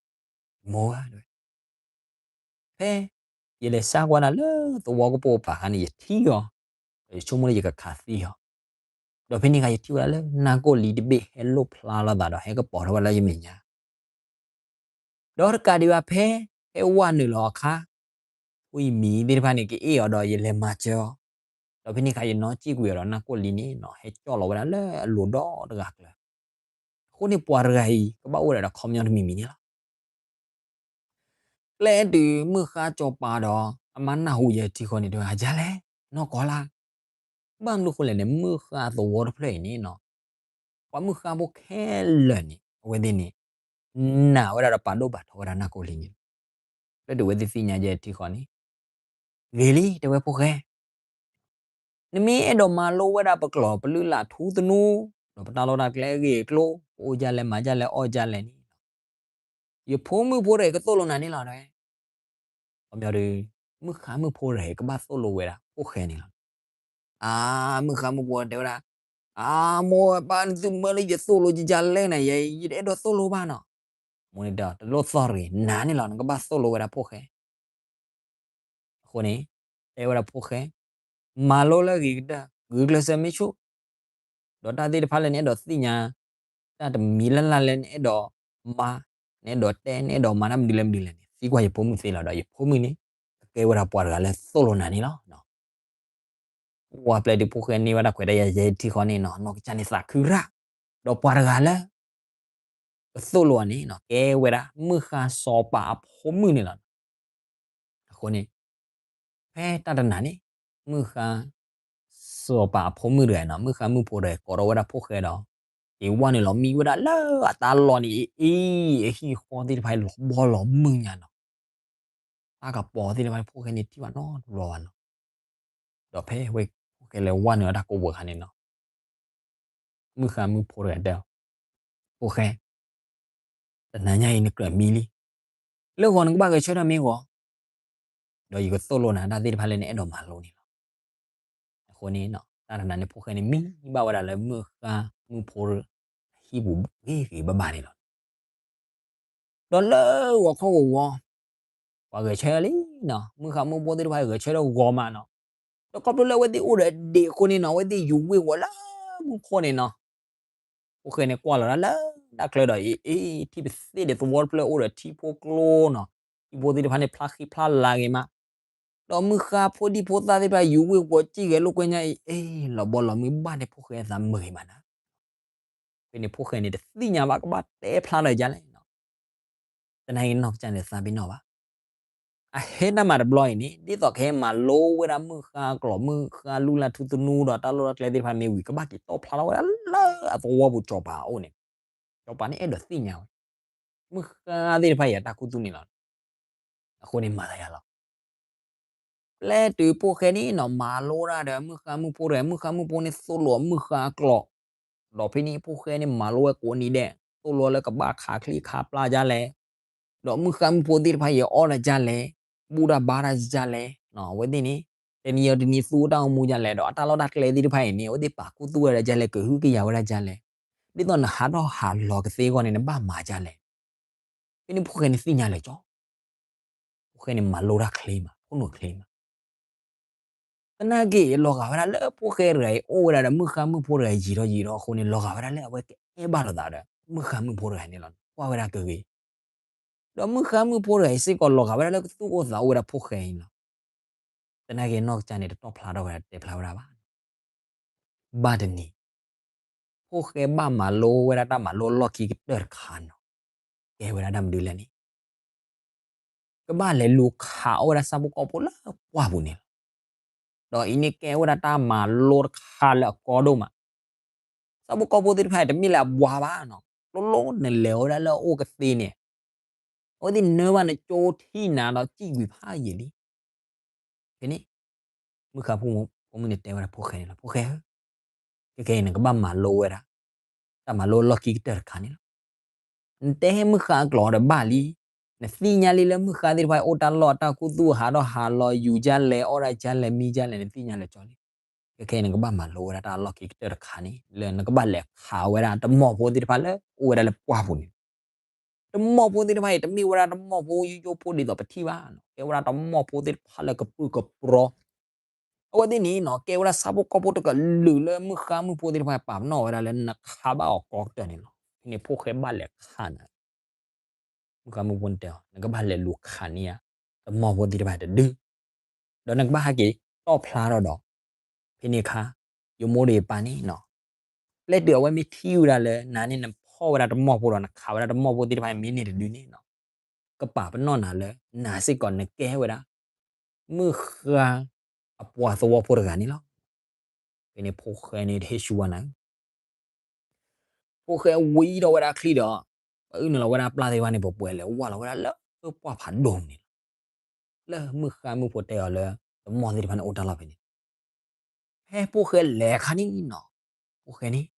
မိၢ်ဧၢ, ဖဲယလဲၤစါကွၢ်နၤလၢသဝီကပိာ်ပၤခါန့ၣ် ယထံၣ်အီၤ, ဒီးယဆိကမိၣ်လၢယကခးသံအီၤ, ဒီးဖဲန့ၣ်အခါ ယထံၣ်ဝဲဒၣ်လၢနၢ်ကိၣ်လံတဘ့ၣ်ဟဲလိၣ်ဖျါလိာ်သးဒီး ဟဲကပီၤထီၣ်ဝဲလၢယမဲာ်ညါ ဒီးတကးဒံးဘၣ် ဖဲဟဲဝဲနုာ်လီၤအခါ, ဖိယမံၤသ့ၣ်တဖၣ်န့ၣ် ကအ့ၣ်အီၤဒီးယလဲၤမၤစၢၤအီၤ, ဒီးဖဲန့ၣ်အခါ ယနီၣ်စံၣ်ကွံာ်အီၤဒီး နၢ်ကိၣ်လံန့ၣ်နီၤ ဟဲကၠီၣ်လီၤဝဲဒၣ်လၢအလိၤဒီတဂၤကျၢၤ. အဃိန့ၣ် ပှၤတဂၤအံၤ ကဘၣ်အိၣ်ဝဲဒၣ်ဒီးခီပညီတမံၤမံၤန့ၣ်လီၤ. ကျဲတုၤမုၢ်ဃါစီၤပၤဒီး အမါနၢ်ဟူယဲထံဃီန့ၣ် တဲဝဲ အယါလဲၣ်, နီၢ်ကီၢ်လၢ်, ဘၣ်မနုၤဃိလဲၣ်န့ၣ် မုၢ်ဃါသဝီတဖျၢၣ်အံၤန့ၣ်နီၤ, ပှၤမုၢ်ဃါဖိခဲလၢာ်န့ၣ် အဝဲသ့ၣ်န့ၣ် နာ်ဝဲဒၣ်ဒီးပာ်ဒိၣ်ပာ်ထီဝဲဒၣ်နၢ်ကိၣ်လံန့ၣ်လီၤ. ဖဲတုၤဝဲသ့ၣ်သ့ၣ်ညါယဲထံဃီန့ၣ်, ဂ့ၤလံ တဲဝဲဖိၣ်ဃဲ နမ့ၢ်အဲၣ်ဒိးမၤလိဝဲဒၣ်ပကျိာ်ပလုၢ်လၢ်ထူသနူ, ဒီးပတၢ်လီၢ်တၢ်ကျဲအဂ့ၢ်အကျိၤ, ပအိၣ်ဒ်လဲၣ်မၤဒ်လဲၣ်အီၣ်ဒ်လဲၣ်န့ၣ်, ယဖိမုၣ်ဖိတဂၤအံၤကသိၣ်လိနၤန့ၣ်လီၤတဲဝဲ. ခီပညီဒီး မုၢ်ဃါမုၢ်ဖိတဂၤအံၤကဘၣ်သိၣ်လိဝဲဒၣ်ဖိၣ်ဃဲန့ၣ်လီၤ. အါ, မုၢ်ဃါမုၢ်ဖိတဲဝဲဒၣ်, အါ, မိၢ်ပၢ်နသုမၢလၢယသိၣ်လိယဒ်လဲၣ်န့ၣ် ယဲ ယတအဲၣ်ဒိးသိၣ်လိဘၣ်နီၤ. မိၢ်န့ၣ်တဲအီၤ တလိၣ်သီၣ်တဂ့ၤ, နၤန့ၣ်လီၤ နကဘၣ်သိၣ်လိဝဲဒၣ်ဖိၣ်ဃဲ အဃိန့ၣ် တဲဝဲဒၣ်ဖိၣ်ဃဲ, မၤလိလၢအဂ့ၤကတၢၢ် ဂုာ်ကျဲးစၢးမ့ၢ်ဆူၣ်, ဒီးတၢ်သ့ၣ်တဖၣ်လၢနအဲၣ်ဒိးသ့ၣ်ညါ, တၢ်တမံၤလၢ်လၢ်လၢနအဲၣ်ဒိးမၤ, နအဲၣ်ဒိးတဲ နအဲၣ်ဒိးမၤတၢ်မနုၤလဲၣ်မနုၤလဲၣ်န့ၣ် သံကွၢ်ယဖိမုၣ်သ့လီၤ. ဒီးယဖိမုၣ်န့ၣ် ကကဲဝဲဒၣ်ပှၤတဂၤလၢသိၣ်လိနၤန့ၣ်လီၤ. ပှၤပျဲၢ်ဒုးဖိၣ်ဃဲန့ၢ်ဝဲဒၣ်ခွဲးတၢ်ယာ်ယဲထံဃီန့ၣ်နီၤ, နီၢ်ကစၢ်န့ၣ်သးခုရၣ်, ဒီးပှၤတဂၤလၢ ကသိၣ်လိအီၤန့ၣ်နီၤ ကဲဝဲဒၣ်မုၢ်ဃါစီၤပၤအဖိမုၣ်န့ၣ်လီၤ. အဃိန့ၣ် ဖဲတၢ်တနၤန့ၣ် မုၢ်ဃါစီၤပၤအဖိမုၣ်တဂၤနီၤ, မုၢ်ဃါမုၢ်ဖိတဂၤ ကိးထီၣ်ဝဲဒၣ်ဖိၣ်ဃဲဒီး က့ၤဝဲနုာ်လီၤမံဝဲဒၣ်လၢအတၢ်လီၢ်န့ၣ်အံၤ, အဟံၣ်ဃီသ့ၣ်တဖၣ်လီၤဘီလီၤမုၢ်ညါနီၤ, တၢ်ကပီၤသ့ၣ်တဖၣ်န့ၣ် ဖိၣ်ဃဲန့ၣ်ထံၣ်ဘၣ်နီတဘျီဘၣ်နီၤ. ဒီးဖဲဖိၣ်ဃဲလဲၤဝဲနုာ်လီၤတၢ်ကိးပူၤအခါန့ၣ်နီၤ မုၢ်ဃါမုၢ်ဖိတဂၤတဲအီၤ, ဖိၣ်ဃဲ, တနၤညါအံၤနကြၢးမံလံ, လၢဂီၤနကဘၣ်ဂဲၤဆၢထၢၣ်မ့ၢ်ဂီၤ, ဒီးယကသိၣ်လိနၤတၢ်သ့ၣ်တဖၣ်လၢနအဲၣ်ဒိးမၤလိန့ၣ်လီၤ. အဃိန့ၣ် တၢ်တနၤန့ၣ် ဖိၣ်ဃဲန့ၣ် မံဘၣ်ဝဲဒၣ်လၢမုၢ်ဃါမုၢ်ဖိအဟံၣ်ပူၤဂ့ၤဂ့ၤဘၣ်ဘၣ်န့ၣ်လီၤ. ဒီးလၢဂီၤခီဂီၤဂီၤ ပှၤဂဲၤဆၢထၢၣ်လံနီၤ, မုၢ်ဃါမုၢ်ဖိသ့ၣ်တဖၣ်ဂဲၤဆၢထၢၣ်ဂီၤမးနီၤ, ဒီးခီဖျိလၢအဝဲသ့ၣ်အိၣ်ဒီးအဒ့ၣ်အဃိန့ၣ်နီၤ အဝဲသ့ၣ်ယူၤဝ့ၢ်ဝီၤလၢမူခိၣ်န့ၣ်နီၤ ဖိၣ်ဃဲန့ၣ်ကွၢ်လီၤဒၣ်လၢတၢ်ချၢဒီး အ့ အ့ ထံၣ်ပသ့ၣ်ဒီးသဝီတဖျၢၣ်အိၣ်ဒီးထံဖိကျိနီၤ, ထံဖိသ့ၣ်တဖၣ်န့ၣ် ဖျါဃံဖျါလၤဂ့ၤမး, ဒီးမုၢ်ဃါဖိဒံဖိသၣ်သ့ၣ်တဖၣ်ယူၤဝ့ၢ်ဝီၤစံၣ်ဂဲၤလိာ်ကွဲညါအံၤ အ့ လီၤဘီလီၤမုၢ်ဘၣ်န့ၣ် ဖိၣ်ဃဲအသးမုာ်ဂ့ၤမးနၤ ဖဲန့ၣ်ဖိၣ်ဃဲန့ၣ်တသ့ၣ်ညါဘၣ် ကဘၣ်တဲဖျါထီၣ်ဒ်လဲၣ်နီၤ, သနာ်က့နီၢ်ကစၢ်န့ၣ်သးပ့ၤနီၣ်ဘၣ်, အဟဲတၢ်မၤတဘျီအံၤန့ၣ် ဒ်သိးကဟဲမၤလိဝဲဒၣ်မုၢ်ဃါအကျိာ် မုၢ်ဃါလူလၢ်ထူသနူဒီးတၢ်လီၢ်တၢ်ကျဲသ့ၣ်တဖၣ်မ့ၢ်ဝံၤ ကဘၣ်က့ၤတီၣ်ဖျါထီၣ်ဝဲဒၣ်လၢအသဝီပူၤစီၤပၤအအိၣ်န့ၣ်, စီၤပၤန့ၣ်အဲၣ်ဒိးသ့ၣ်ညါဝဲ မုၢ်ဃါသ့ၣ်တဖၣ်အံၤအတၢ်ခူသူၣ်န့ၣ်လီၤ. အဃိန့ၣ်မၤသးယၤလီၤ ပျဲတုၤဖိၣ်ဃဲန့ၣ်နီၤ မၤလိတၢ်ဒီးမုၢ်ဃါမုၢ်ဖိတဂၤ မုၢ်ဃါမုၢ်ဖိန့ၣ်သိၣ်လိအီၤမုၢ်ဃါအကျိာ်, ဒီးဖဲန့ၣ်ဖိၣ်ဃဲန့ၣ်မၤလိဝဲကိးနံၤဒဲး သိၣ်လိအီၤလၢကဘၣ်ခးချံခးပျၢ်ဒ်လဲၣ်, ဒီးမုၢ်ဃါမုၢ်ဖိသ့ၣ်တဖၣ်အံၤအီၣ်ဒၣ်ဒ်လဲၣ်, ဘူၣ်တၢ်ဘါတၢ်ဒ်လဲၣ်, အဝဲသ့ၣ်န့ၣ် တနံၤအီၤတနံၤသူတၢ်အိၣ်မူဒ်လဲၣ် ဒီးအတၢ်လီၢ်တၢ်ကျဲသ့ၣ်တဖၣ်အံၤန့ၣ် အဝဲသ့ၣ်ပာ်ခူသူၣ်ဝဲဒၣ်ဒ်လဲၣ် ကဟုကယာ်ဝဲဒၣ်ဒ်လဲၣ်, ဒ်သိးနဟးထီၣ်ဟးလီၤကသ့အဂီၢ်န့ၣ် နဘၣ်မၤဒ်လဲၣ် ဖဲန့ၣ်ဖိၣ်ဃဲန့ၣ်သ့ၣ်ညါလၢာ်ကၠီ, ဖိၣ်ဃဲန့ၣ်မၤလိတၢ်ချ့မး ဖိၣ်လိာ်ချ့မး, သနာ်က့ လီၤဂာ်ဝဲဒၣ်လၢဖိၣ်ဃဲတဂၤအံၤ အိၣ်ဝဲဒၣ်ဒီးမုၢ်ဃါမုၢ်ဖိတဂၤယံာ်ထီၣ်ယံာ်ထီၣ်အဃိန့ၣ် လီၤဂာ်ဝဲဒၣ်လၢအဝဲကအဲၣ်ဘၣ်လိာ်သးဒီး မုၢ်ဃါမုၢ်ဖိတဂၤန့ၣ်လီၤ. ကွၢ်ဝဲဒၣ်ကဂ့ၤ, ဒီးမုၢ်ဃါမုၢ်ဖိတဂၤအံၤစ့ၢ်ကီး လီၤဂာ်ဝဲဒၣ်လၢကသူၣ်အိၣ်သးအိၣ်ဝဲဒၣ်ဖိၣ်ဃဲအံၤလီၤ. သနာ်က့နီၢ်ကစၢ်န့ၣ် တတီၣ်ဖျါထီၣ်ဝဲဒၣ်တဲဖျါဝဲဒၣ်ဘၣ် ဘၣ်တနံၤ ဖိၣ်ဃဲဘၣ်မၤလိဝဲဒၣ်တၢ်မၤလိလီၢ်ခံကတၢၢ်တခါနီၤ, ကဲဝဲဒၣ်တၢ်မနုၤလဲၣ်န့ၣ်, ကဘၣ်လဲၤလူၤခးအီၣ်ဝဲဒၣ်ဆၣ်ဖိကီၢ်ဖိလၢပှၢ်ပူၤန့ၣ်လီၤ. ဒီးအံၤန့ၣ်ကဲဝဲဒၣ်တၢ်မၤလိတခါလၢအကီဒိၣ်မး, ဆၣ်ဖိကီၢ်ဖိသ့ၣ်တဖၣ်တမ့ၢ်လၢအဘှါဘၣ်နီၤ, လိၤလိၤနလဲၤဝဲဒၣ်လၢအအိၣ်ကသ့န့ၣ်, အဝဲသ့ၣ်နၢဘၣ်နကၠိထံၣ်နၤဒီးစံၣ်ကွံာ်ဖးယံာ်လံ ဖဲန့ၣ် မုၢ်ဃါဖိမုၣ်န့ၣ်တဲဝဲဒၣ်ဖိၣ်ဃဲန့ၣ်လီၤ, ဖိၣ်ဃဲဧၢ, ခဲခဲအံၤနကဘၣ်မၤလိဝဲဒၣ် တၢ်မၤလိလီၢ်ခံကတၢၢ်တခါန့ၣ်လီၤ. နတဲမုၢ်ဃါအကျိာ်ဒီးဘၣ်လံ, နသ့ၣ်ညါလံလၢမုၢ်ဃါသ့ၣ်တဖၣ်အံၤ အိၣ်တၢ်လီၢ်အတၢ်ခူသူၣ်ဟးထီၣ်ဟးလီၤ ယူၤဒ်လဲၣ် အီၣ်ဒၣ်ဒ်လဲၣ် မံဒ်လဲၣ် နသ့ၣ်ညါလၢာ်ကၠီလံ. ခဲခဲအံၤနကဘၣ်မၤလိဝဲဒၣ်တၢ်လီၢ်ခံကတၢၢ်တခါန့ၣ် လၢနကဘၣ်လဲၤခးဝဲဒၣ်တမီၢ်ဖိသ့ၣ်တဖၣ်လၢအိၣ်ဝဲဒၣ်လၢပှၢ်ပူၤန့ၣ် တမီၢ်ဖိသ့ၣ်တဖၣ်အံၤ တမ့ၢ်ဝဲဒၣ်တမီၢ်ဖိယိယိဖိဒ်သိးပထံၣ်ဘၣ်, ကဲဝဲဒၣ်တမီၢ်ဖိသ့ၣ်တဖၣ်လၢကပြုၢ်ကပြီၤ, အဝဲသ့ၣ်န့ၣ်နီၤ ကဲဝဲဒၣ်ဆၣ်ဖိကီၢ်ဖိတကလုာ်လၢမုၢ်ဃါမုၢ်ဖိသ့ၣ်တဖၣ်ပာ်ပနီၣ်ဝဲဒၣ်လၢနခးဘၣ်အီၤကိးကတၢၢ်န့ၣ်လီၤ. ဖဲန့ၣ်ဖိၣ်ဃဲဘၣ်လဲၤခးနၤ မုၢ်ဃါမုၢ်ဖိန့ၣ်တဲအီၤ နကဘၣ်လဲၤလူၤခးန့ၢ်ဧါ တမီၢ်ဖိသ့ၣ်တဖၣ်တဒု, ဒီးနကဘၣ်ဟဲက့ၤတီၣ်ဖျါထီၣ်ဒီး, ဖဲန့ၣ်အခါ ယမိၢ်ဒီးယပၢ်န့ၣ်နီၤ, ပျဲတုၤအဝဲမ့ၢ်ထံၣ်ဝဲဒၣ်လၢ နၤန့ၣ်နဖီၣ်ဝဲဒၣ်တမီၢ်ဖိဒီး နခးဝဲဒၣ်တမီၢ်ဖိသ့ၣ်တဖၣ်မ့ၢ်န့ၢ်တဒုန့ၣ်နီၤ, ကပာ်ပနီၣ်နၤလၢ နၤစ့ၢ်ကီးနကဲဝဲဒၣ် မုၢ်ဃါအပှၤသဝီဖိတဂၤန့ၣ်လီၤ. ဖဲန့ၣ်ဖိၣ်ဃဲန့ၣ်တဟ့ၣ်ဆူၣ်ဝဲနၤ ဖိၣ်ဃဲဝံထီၣ်ဝဲဒၣ်ချံဒီး ပအုၣ်နုာ်လီၤဝဲဒၣ်ပျၢ်သ့ၣ်တဖၣ်န့ၣ် ပှဲၤပှဲၤလဲၤဝၢ်လီၤဝဲဒၣ်လၢပှၢ်ဖးဒိၣ်န့ၣ်လီၤ. လၢမုၢ်ဃါမုၢ်ဖိတဲအီၤလၢ တမီၢ်သ့ၣ်တဖၣ်န့ၣ်အိၣ်တၢ်လီၢ်ဖဲန့ၣ်, ဖဲဖိၣ်ဃဲလဲၤအခါန့ၣ်နီၤ, ဖိၣ်ဃဲန့ၣ်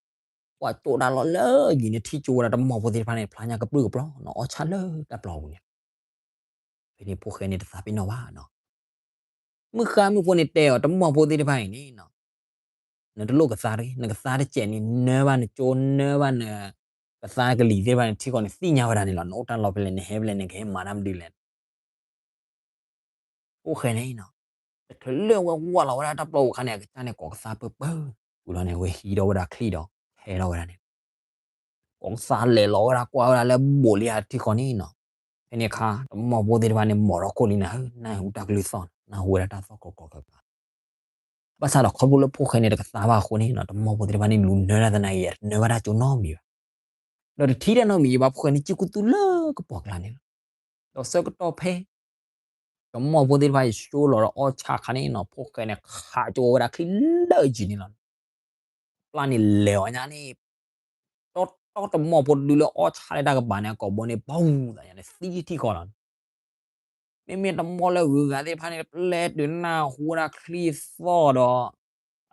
ကွၢ်ကၠိတၢ်လီၢ်လၢအံၤန့ၣ် ထံၣ်ကၠိဝဲဒၣ်တမီၢ်ဖိသ့ၣ်တဖၣ်န့ၣ် ဖျါညါကပြုၢ်ကပြီၤနီၤ အီၣ်ဆၣ်လၢတၢ်ပျီပူၤန့ၣ် ဖဲန့ၣ်ဖိၣ်ဃဲန့ၣ်တသးပ့ၤနီၣ်ဘၣ်နီၤ, မုၢ်ဃါမုၢ်ဖိန့ၣ်တဲအီၤ တမီၢ်ဖိသ့ၣ်တဖၣ်အံၤန့ၣ်နီၤ နတလိၣ်ကသါတဂ့ၤ, နကသါတစဲးန့ၣ် နၢဘၣ်နကၠိ နၢဘၣ်န ကသါကလံၤသ့ၣ်တဖၣ်န့ၣ် ထံကီၢ်န့ၣ်သ့ၣ်ညါဝဲဒၣ်န့ၣ်လီၤ. နအိၣ်တၢ်လီၢ်ဖဲလဲၣ် နဟဲဖဲလဲၣ် နကဟဲမၤတၢ်မနုၤလဲၣ် ဖိၣ်ဃဲန့ၣ်နီၤ, တချုးလၢအဝဲဝၢ်လီၤဝဲဒၣ်တၢ်ပျီပူၤအခါန့ၣ် အကစၢ်န့ၣ်ကိးကသါပၢၢ်ပၢၢ်, ဝံၤလီၤန့ၣ် အဝဲဟံးထီၣ်ဝဲဒၣ်ချံဒီး ဟဲထီၣ်ဝဲဒၣ်န့ၣ်, ကိးကသါလဲၤလီၤဝဲဒၣ်ကွၢ်ဝဲဒၣ်လၢဘူးလံဧါထံကီၢ်န့ၣ်နီၤ, ဖဲန့ၣ်အခါ တမီၢ်ဖိသ့ၣ်တဖၣ်န့ၣ် မိာ်ထီၣ်ခိၣ်လံနၤဧၢ, နၢ်ဟူတၢ်ကလုၢ်သီၣ်န့ၣ် နၢ်ဟူဝဲဒၣ်တၢ်သီၣ်ကီးကီးကးကး ဘၣ်ဆၣ်ဒီးခီဖျိလၢဖိၣ်ဃဲန့ၣ်တကသါဘၣ်အဃိန့ၣ်နီၤ တမီၢ်ဖိသ့ၣ်တဖၣ်န့ၣ် လူၤနၢတၢ်သနာ်က့ တနၢဘၣ်တၢ်ကၠိနီတမံၤဘၣ်, ဒီးတထံၣ်တၢ်နီတမံၤဘၣ် ဖိၣ်ဃဲန့ၣ် စံၣ်ကူသူလၢကပိာ်ကျါန့ၣ်လီၤ. ဒီးဆၢကတီၢ်ဖဲ တမီၢ်ဖိသ့ၣ်တဖၣ်အံၤ ဆိလီၤဒီးအီၣ်ဆၣ်အခါန့ၣ်နီၤ ဖိၣ်ဃဲန့ၣ် ခးကၠိဝဲဒၣ်ချံလၢအယံၤန့ၣ်လီၤ. ပျၢ်န့ၣ်လဲၤအီၤညါန့ၣ် တီတီတမီၢ်ဖိတဒုလၢအီၣ်ဆၣ်လၢတၢ်ကပၤန့ၣ် အကိာ်ဘီန့ၣ် ပူၤသးယၤန့ၣ် သံထံကီၢ်လီၤ. မ့မ့ၢ်တမီၢ်လၢဂုၤဂၤသ့ၣ်တဖၣ်န့ၣ် ပျဲတုၤနၢ်ဟူဝဲဒၣ်ချံသီၣ်ဒီး အတကိးတဒု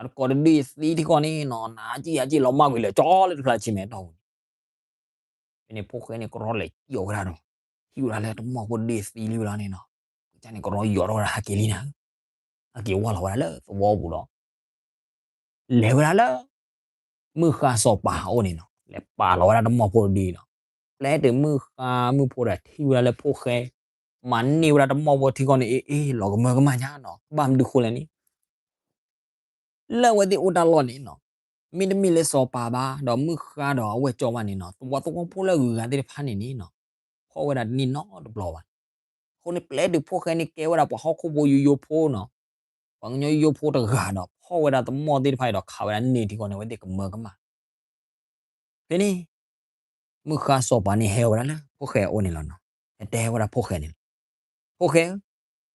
အံၤသံထံကီၢ်န့ၣ်နီၤ နၤကံၣ်ယၤကံၣ်လီၤမၢ်ကွံာ်လၢာ်ကၠီလၢတဖျါဆံးမဲာ်တီၢ်ပူၤန့ၣ် ဖဲန့ၣ်ဖိၣ်ဃဲန့ၣ် ကရီလဲၤစံၣ်အီၤဝဲဒၣ်ဒီး ထံၣ်ဝဲဒၣ်လၢတမီၢ်ဖိတဒုအံၤသံလံဝဲလီၤန့ၣ်နီၤ ကစၢ်န့ၣ်ကရီယိးထီၣ်ဝဲဒၣ်ဟဲက့ၤလံနၤဧၢ, ဟဲက့ၤဝၢ်လီၤဝဲဒၣ်လၢသဝီပူၤဒီး လဲၤဝဲဒၣ်လၢ မုၢ်ဃါစီၤပၤအအိၣ်န့ၣ်နီၤ လဲၤပာ်လီၤဝဲဒၣ်တမီၢ်ဖိတဒုအံၤနီၤ, ပျဲတုၤမုၢ်ဃါမုၢ်ဖိဒီးထံၣ်ဝဲဒၣ်လၢဖိၣ်ဃဲ မၤန့ၢ်ဝဲဒၣ်တမီၢ်ဖိထံကီၢ်န့ၣ် အ့ၣ်အ့ၣ် လီၤကမၢကမၣ်ညါနီၤ ဘၣ်မနုၤဃိလဲၣ်န့ၣ် လၢအဝဲသ့ၣ်အိၣ်တၢ်လီၢ်န့ၣ်နီၤ, မ့တမ့ၢ်လၢစီၤပၤဘၣ် ဒီးမုၢ်ဃါဒီးအဝဲၢ်ကၠီဘၣ်န့ၣ်နီၤ, သဝီသဝီဖိလၢအဂုၤအဂၤသ့ၣ်တဖၣ်န့ၣ်န့ၣ်နီၤ, ဖီၣ်ဝဲဒၣ်တန့ၢ်နီတဘျီဘၣ်. အဃိန့ၣ် ပျဲတုၤဖိၣ်ဃဲန့ၣ်ကဲဝဲဒၣ်ပှၤဟီၣ်ခိၣ်ဖိယိယိဖိနီၤ, ပှၤကညီယိယိဖိတဂၤဒီး ဖီၣ်ဝဲဒၣ်သမီၣ်သ့ၣ်တဖၣ်အံၤဒီး ခးဝဲဒၣ်န့ၢ်ထံဃီန့ၣ် အဝဲသ့ၣ်ကမၢကမၣ် ဖဲန့ၣ် မုၢ်ဃါစီၤပၤန့ၣ်ဟဲဝဲဒၣ်လၢဖိၣ်ဃဲအအိၣ်န့ၣ်လီၤနီၤ. ဟဲတဲဝဲဒၣ်ဖိၣ်ဃဲန့ၣ်လီၤ, ဖိၣ်ဃဲဧၢ,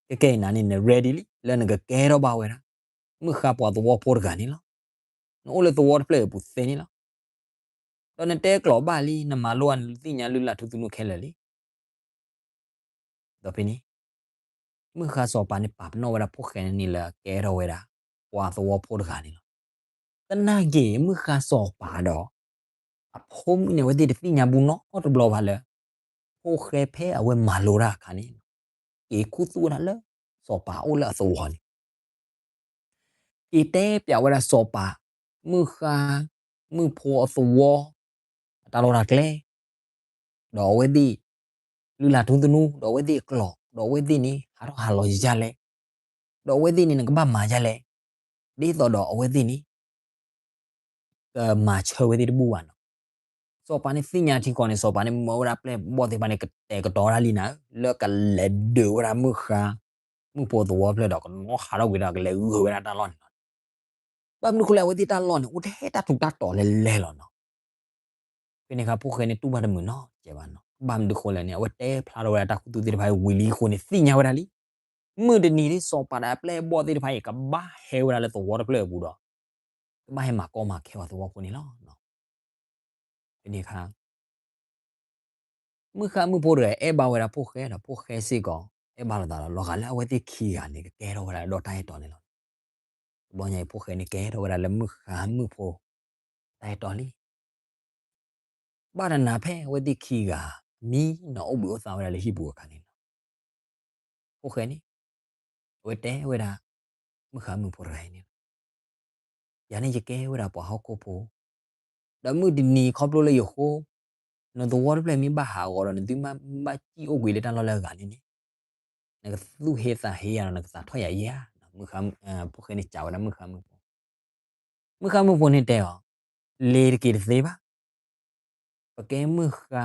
ခဲကနံၣ်အံၤန့ၣ် န ready လံ လၢနကကဲထီၣ်ဘၣ်ဝဲဒၣ် မုၢ်ဃါပှၤသဝီဖိတဂၤန့ၣ်လီၤ. နအိၣ်လၢသဝီတဖျၢၣ်အပူၤသ့န့ၣ်လီၤ. ဒီးနတဲကျိာ်ဘၣ်လံ, နမၤလိအနသ့ၣ်ညါလုၢ်လၢ်ထူသနူခဲလၢာ်လံ. ဒီးဖဲန့ၣ် မုၢ်ဃါစီၤပၤန့ၣ် ပာ်ပနီၣ်ဝဲဒၣ်ဖိၣ်ဃဲန့ၣ်လၢကဲထီၣ်ဝဲဒၣ် ပှၤသဝီဖိတဂၤန့ၣ်လီၤ. သနာ်က့ မုၢ်ဃါစီၤပၤဒီး အဖိမုၣ်န့ၣ် အဝဲသ့ၣ်တသ့ၣ်ညါဘူးနီတဘျီဘၣ်လၢ ဖိၣ်ဃဲဖဲအဝဲမၤလိတၢ်အခါန့ၣ် က့ၤခူသူၣ်ဝဲဒၣ်လၢ စီၤပၤအိၣ်လၢအသဝီန့ၣ် က့ၤတဲပျးဝဲဒၣ်စီၤပၤ မုၢ်ဃါ မုၢ်ဖိအသဝီ အတၢ်လီၢ်တၢ်ကျဲ ဒီးအဝဲသ့ၣ် လုၢ်လၢ်ထူသနူ ဒီးအဝဲသ့ၣ်အကျိာ် ဒီးအဝဲသ့ၣ်န့ၣ် ဟးထီၣ်ဟးလီၤယၤလဲၣ်, ဒီးအဝဲသ့ၣ်န့ၣ် နကဘၣ်မၤယၤလဲၣ်, ဒ်သိးဒီးအဝဲသ့ၣ်န့ၣ် ကမၤဆၢဝဲသ့ၣ်တဘူၣ်ဘၣ်နီၤ. စီၤပၤန့ၣ်သ့ၣ်ညါထံဃီန့ၣ် စီၤပၤန့ၣ်မၢဝဲဒၣ်ပျဲၢ်ဘီၣ်သ့ၣ်တဖၣ်န့ၣ် ကတဲာ်ကတီၤဝဲဒၣ်လံနၤဧၢ, လၢကလဲၤဒုးဝဲဒၣ်မုၢ်ဃါ မုၢ်ဖိသဝီဖျၢၣ်ဒီး ကနီၤဟးထီၣ်ကွံာ်ဒီး ကလဲၤဂုၤဝဲဒၣ်တၢ်လီၢ်န့ၣ်လီၤ. ဘၣ်မနုၤဃိလဲၣ် အဝဲသ့ၣ်တၢ်လီၢ်န့ၣ် အိၣ်ထဲတၢ်ထူးတၢ်တီၤလဲၤလဲၤလီၤနီၤ. ဖဲန့ၣ်အခါ ဖိၣ်ဃဲန့ၣ်တူၢ်ဘၣ်တမုာ်နီတစဲးဘၣ်နီၤ. ဘၣ်မနုၤဃိလဲၣ်န့ၣ် အဝဲတဲဖျါထီၣ်ဝဲဒၣ်တၢ်ခူသူၣ်သ့ၣ်တဖၣ်အံၤဝံၤလံအဃိန့ၣ် သ့ၣ်ညါဝဲဒၣ်လံ မုၢ်တနံၤလၢစီၤပၤဒီးအပျဲၢ်အဘီၣ်သ့ၣ်တဖၣ်အံၤ ကဘၣ်ဟဲဝဲဒၣ်လၢသဝီတဖျၢၣ်အပူၤဒီး ကဘၣ်ဟဲမၤကီမၤခဲပှၤသဝီဖိန့ၣ်လီၤ. ဖဲန့ၣ်အခါ မုၢ်ဃါမုၢ်ဖိတဂၤ အဲၣ်ဘၣ်ဝဲဒၣ်ဖိၣ်ဃဲဒီး ဖိၣ်ဃဲစ့ၢ်ကီး အဲၣ်ဘၣ်လိာ်သးဒီး လီၤဂာ်လၢအဝဲသ့ၣ်ခံဂၤန့ၣ် ကကဲထီၣ်ဝဲဒၣ်ဒီးတၢ်အဲၣ်တီန့ၣ်လီၤ. တဘျီညါအံၤ ဖိၣ်ဃဲန့ၣ်ကဲထီၣ်ဝဲဒၣ်လၢမုၢ်ဃါမုၢ်ဖိ တၢ်အဲၣ်တီလံ. ဘၣ်တနၤဖဲအဝဲသ့ၣ်ခံဂၤ မံနီၤအိၣ်ဘှံးအိၣ်သါဝဲဒၣ်လၢဟံၣ်ပူၤအခါန့ၣ်လီၤ. ဖိၣ်ဃဲန့ၣ် အဝဲတဲဝဲဒၣ် မုၢ်ဃါမုၢ်ဖိတဂၤအံၤန့ၣ်လီၤ. ယၤန့ၣ်ယကဲဝဲဒၣ်ပှၤဟီၣ်ခိၣ်ဖိ, ဒီးမုၢ်တနံၤခီဖျိလၢယဃိ နသဝီတဖျၢၣ်မ့ၢ်ဘၣ်ဟးဂီၤဒီး နသုမ့ၢ်ဘၣ်စံၣ်အိၣ်ကွံာ်လၢတၢ်လီၢ်လၢအဂၤန့ၣ်န့ၣ် နကသူၣ်ဟ့သးဟ့ယၤဒီး နကသးထီၣ်ယၤယဲဧါ. မုၢ်ဃါမုၢ်ဖိဃဲန့ၣ်စံးဝဲဒၣ်မုၢ်ဃါမုၢ်ဖိ, မုၢ်ဃါမုၢ်ဖိန့ၣ်တဲအီၤ, လ့ၤတက့ၤတသ့ဘၣ်. ပကဲမုၢ်ဃါ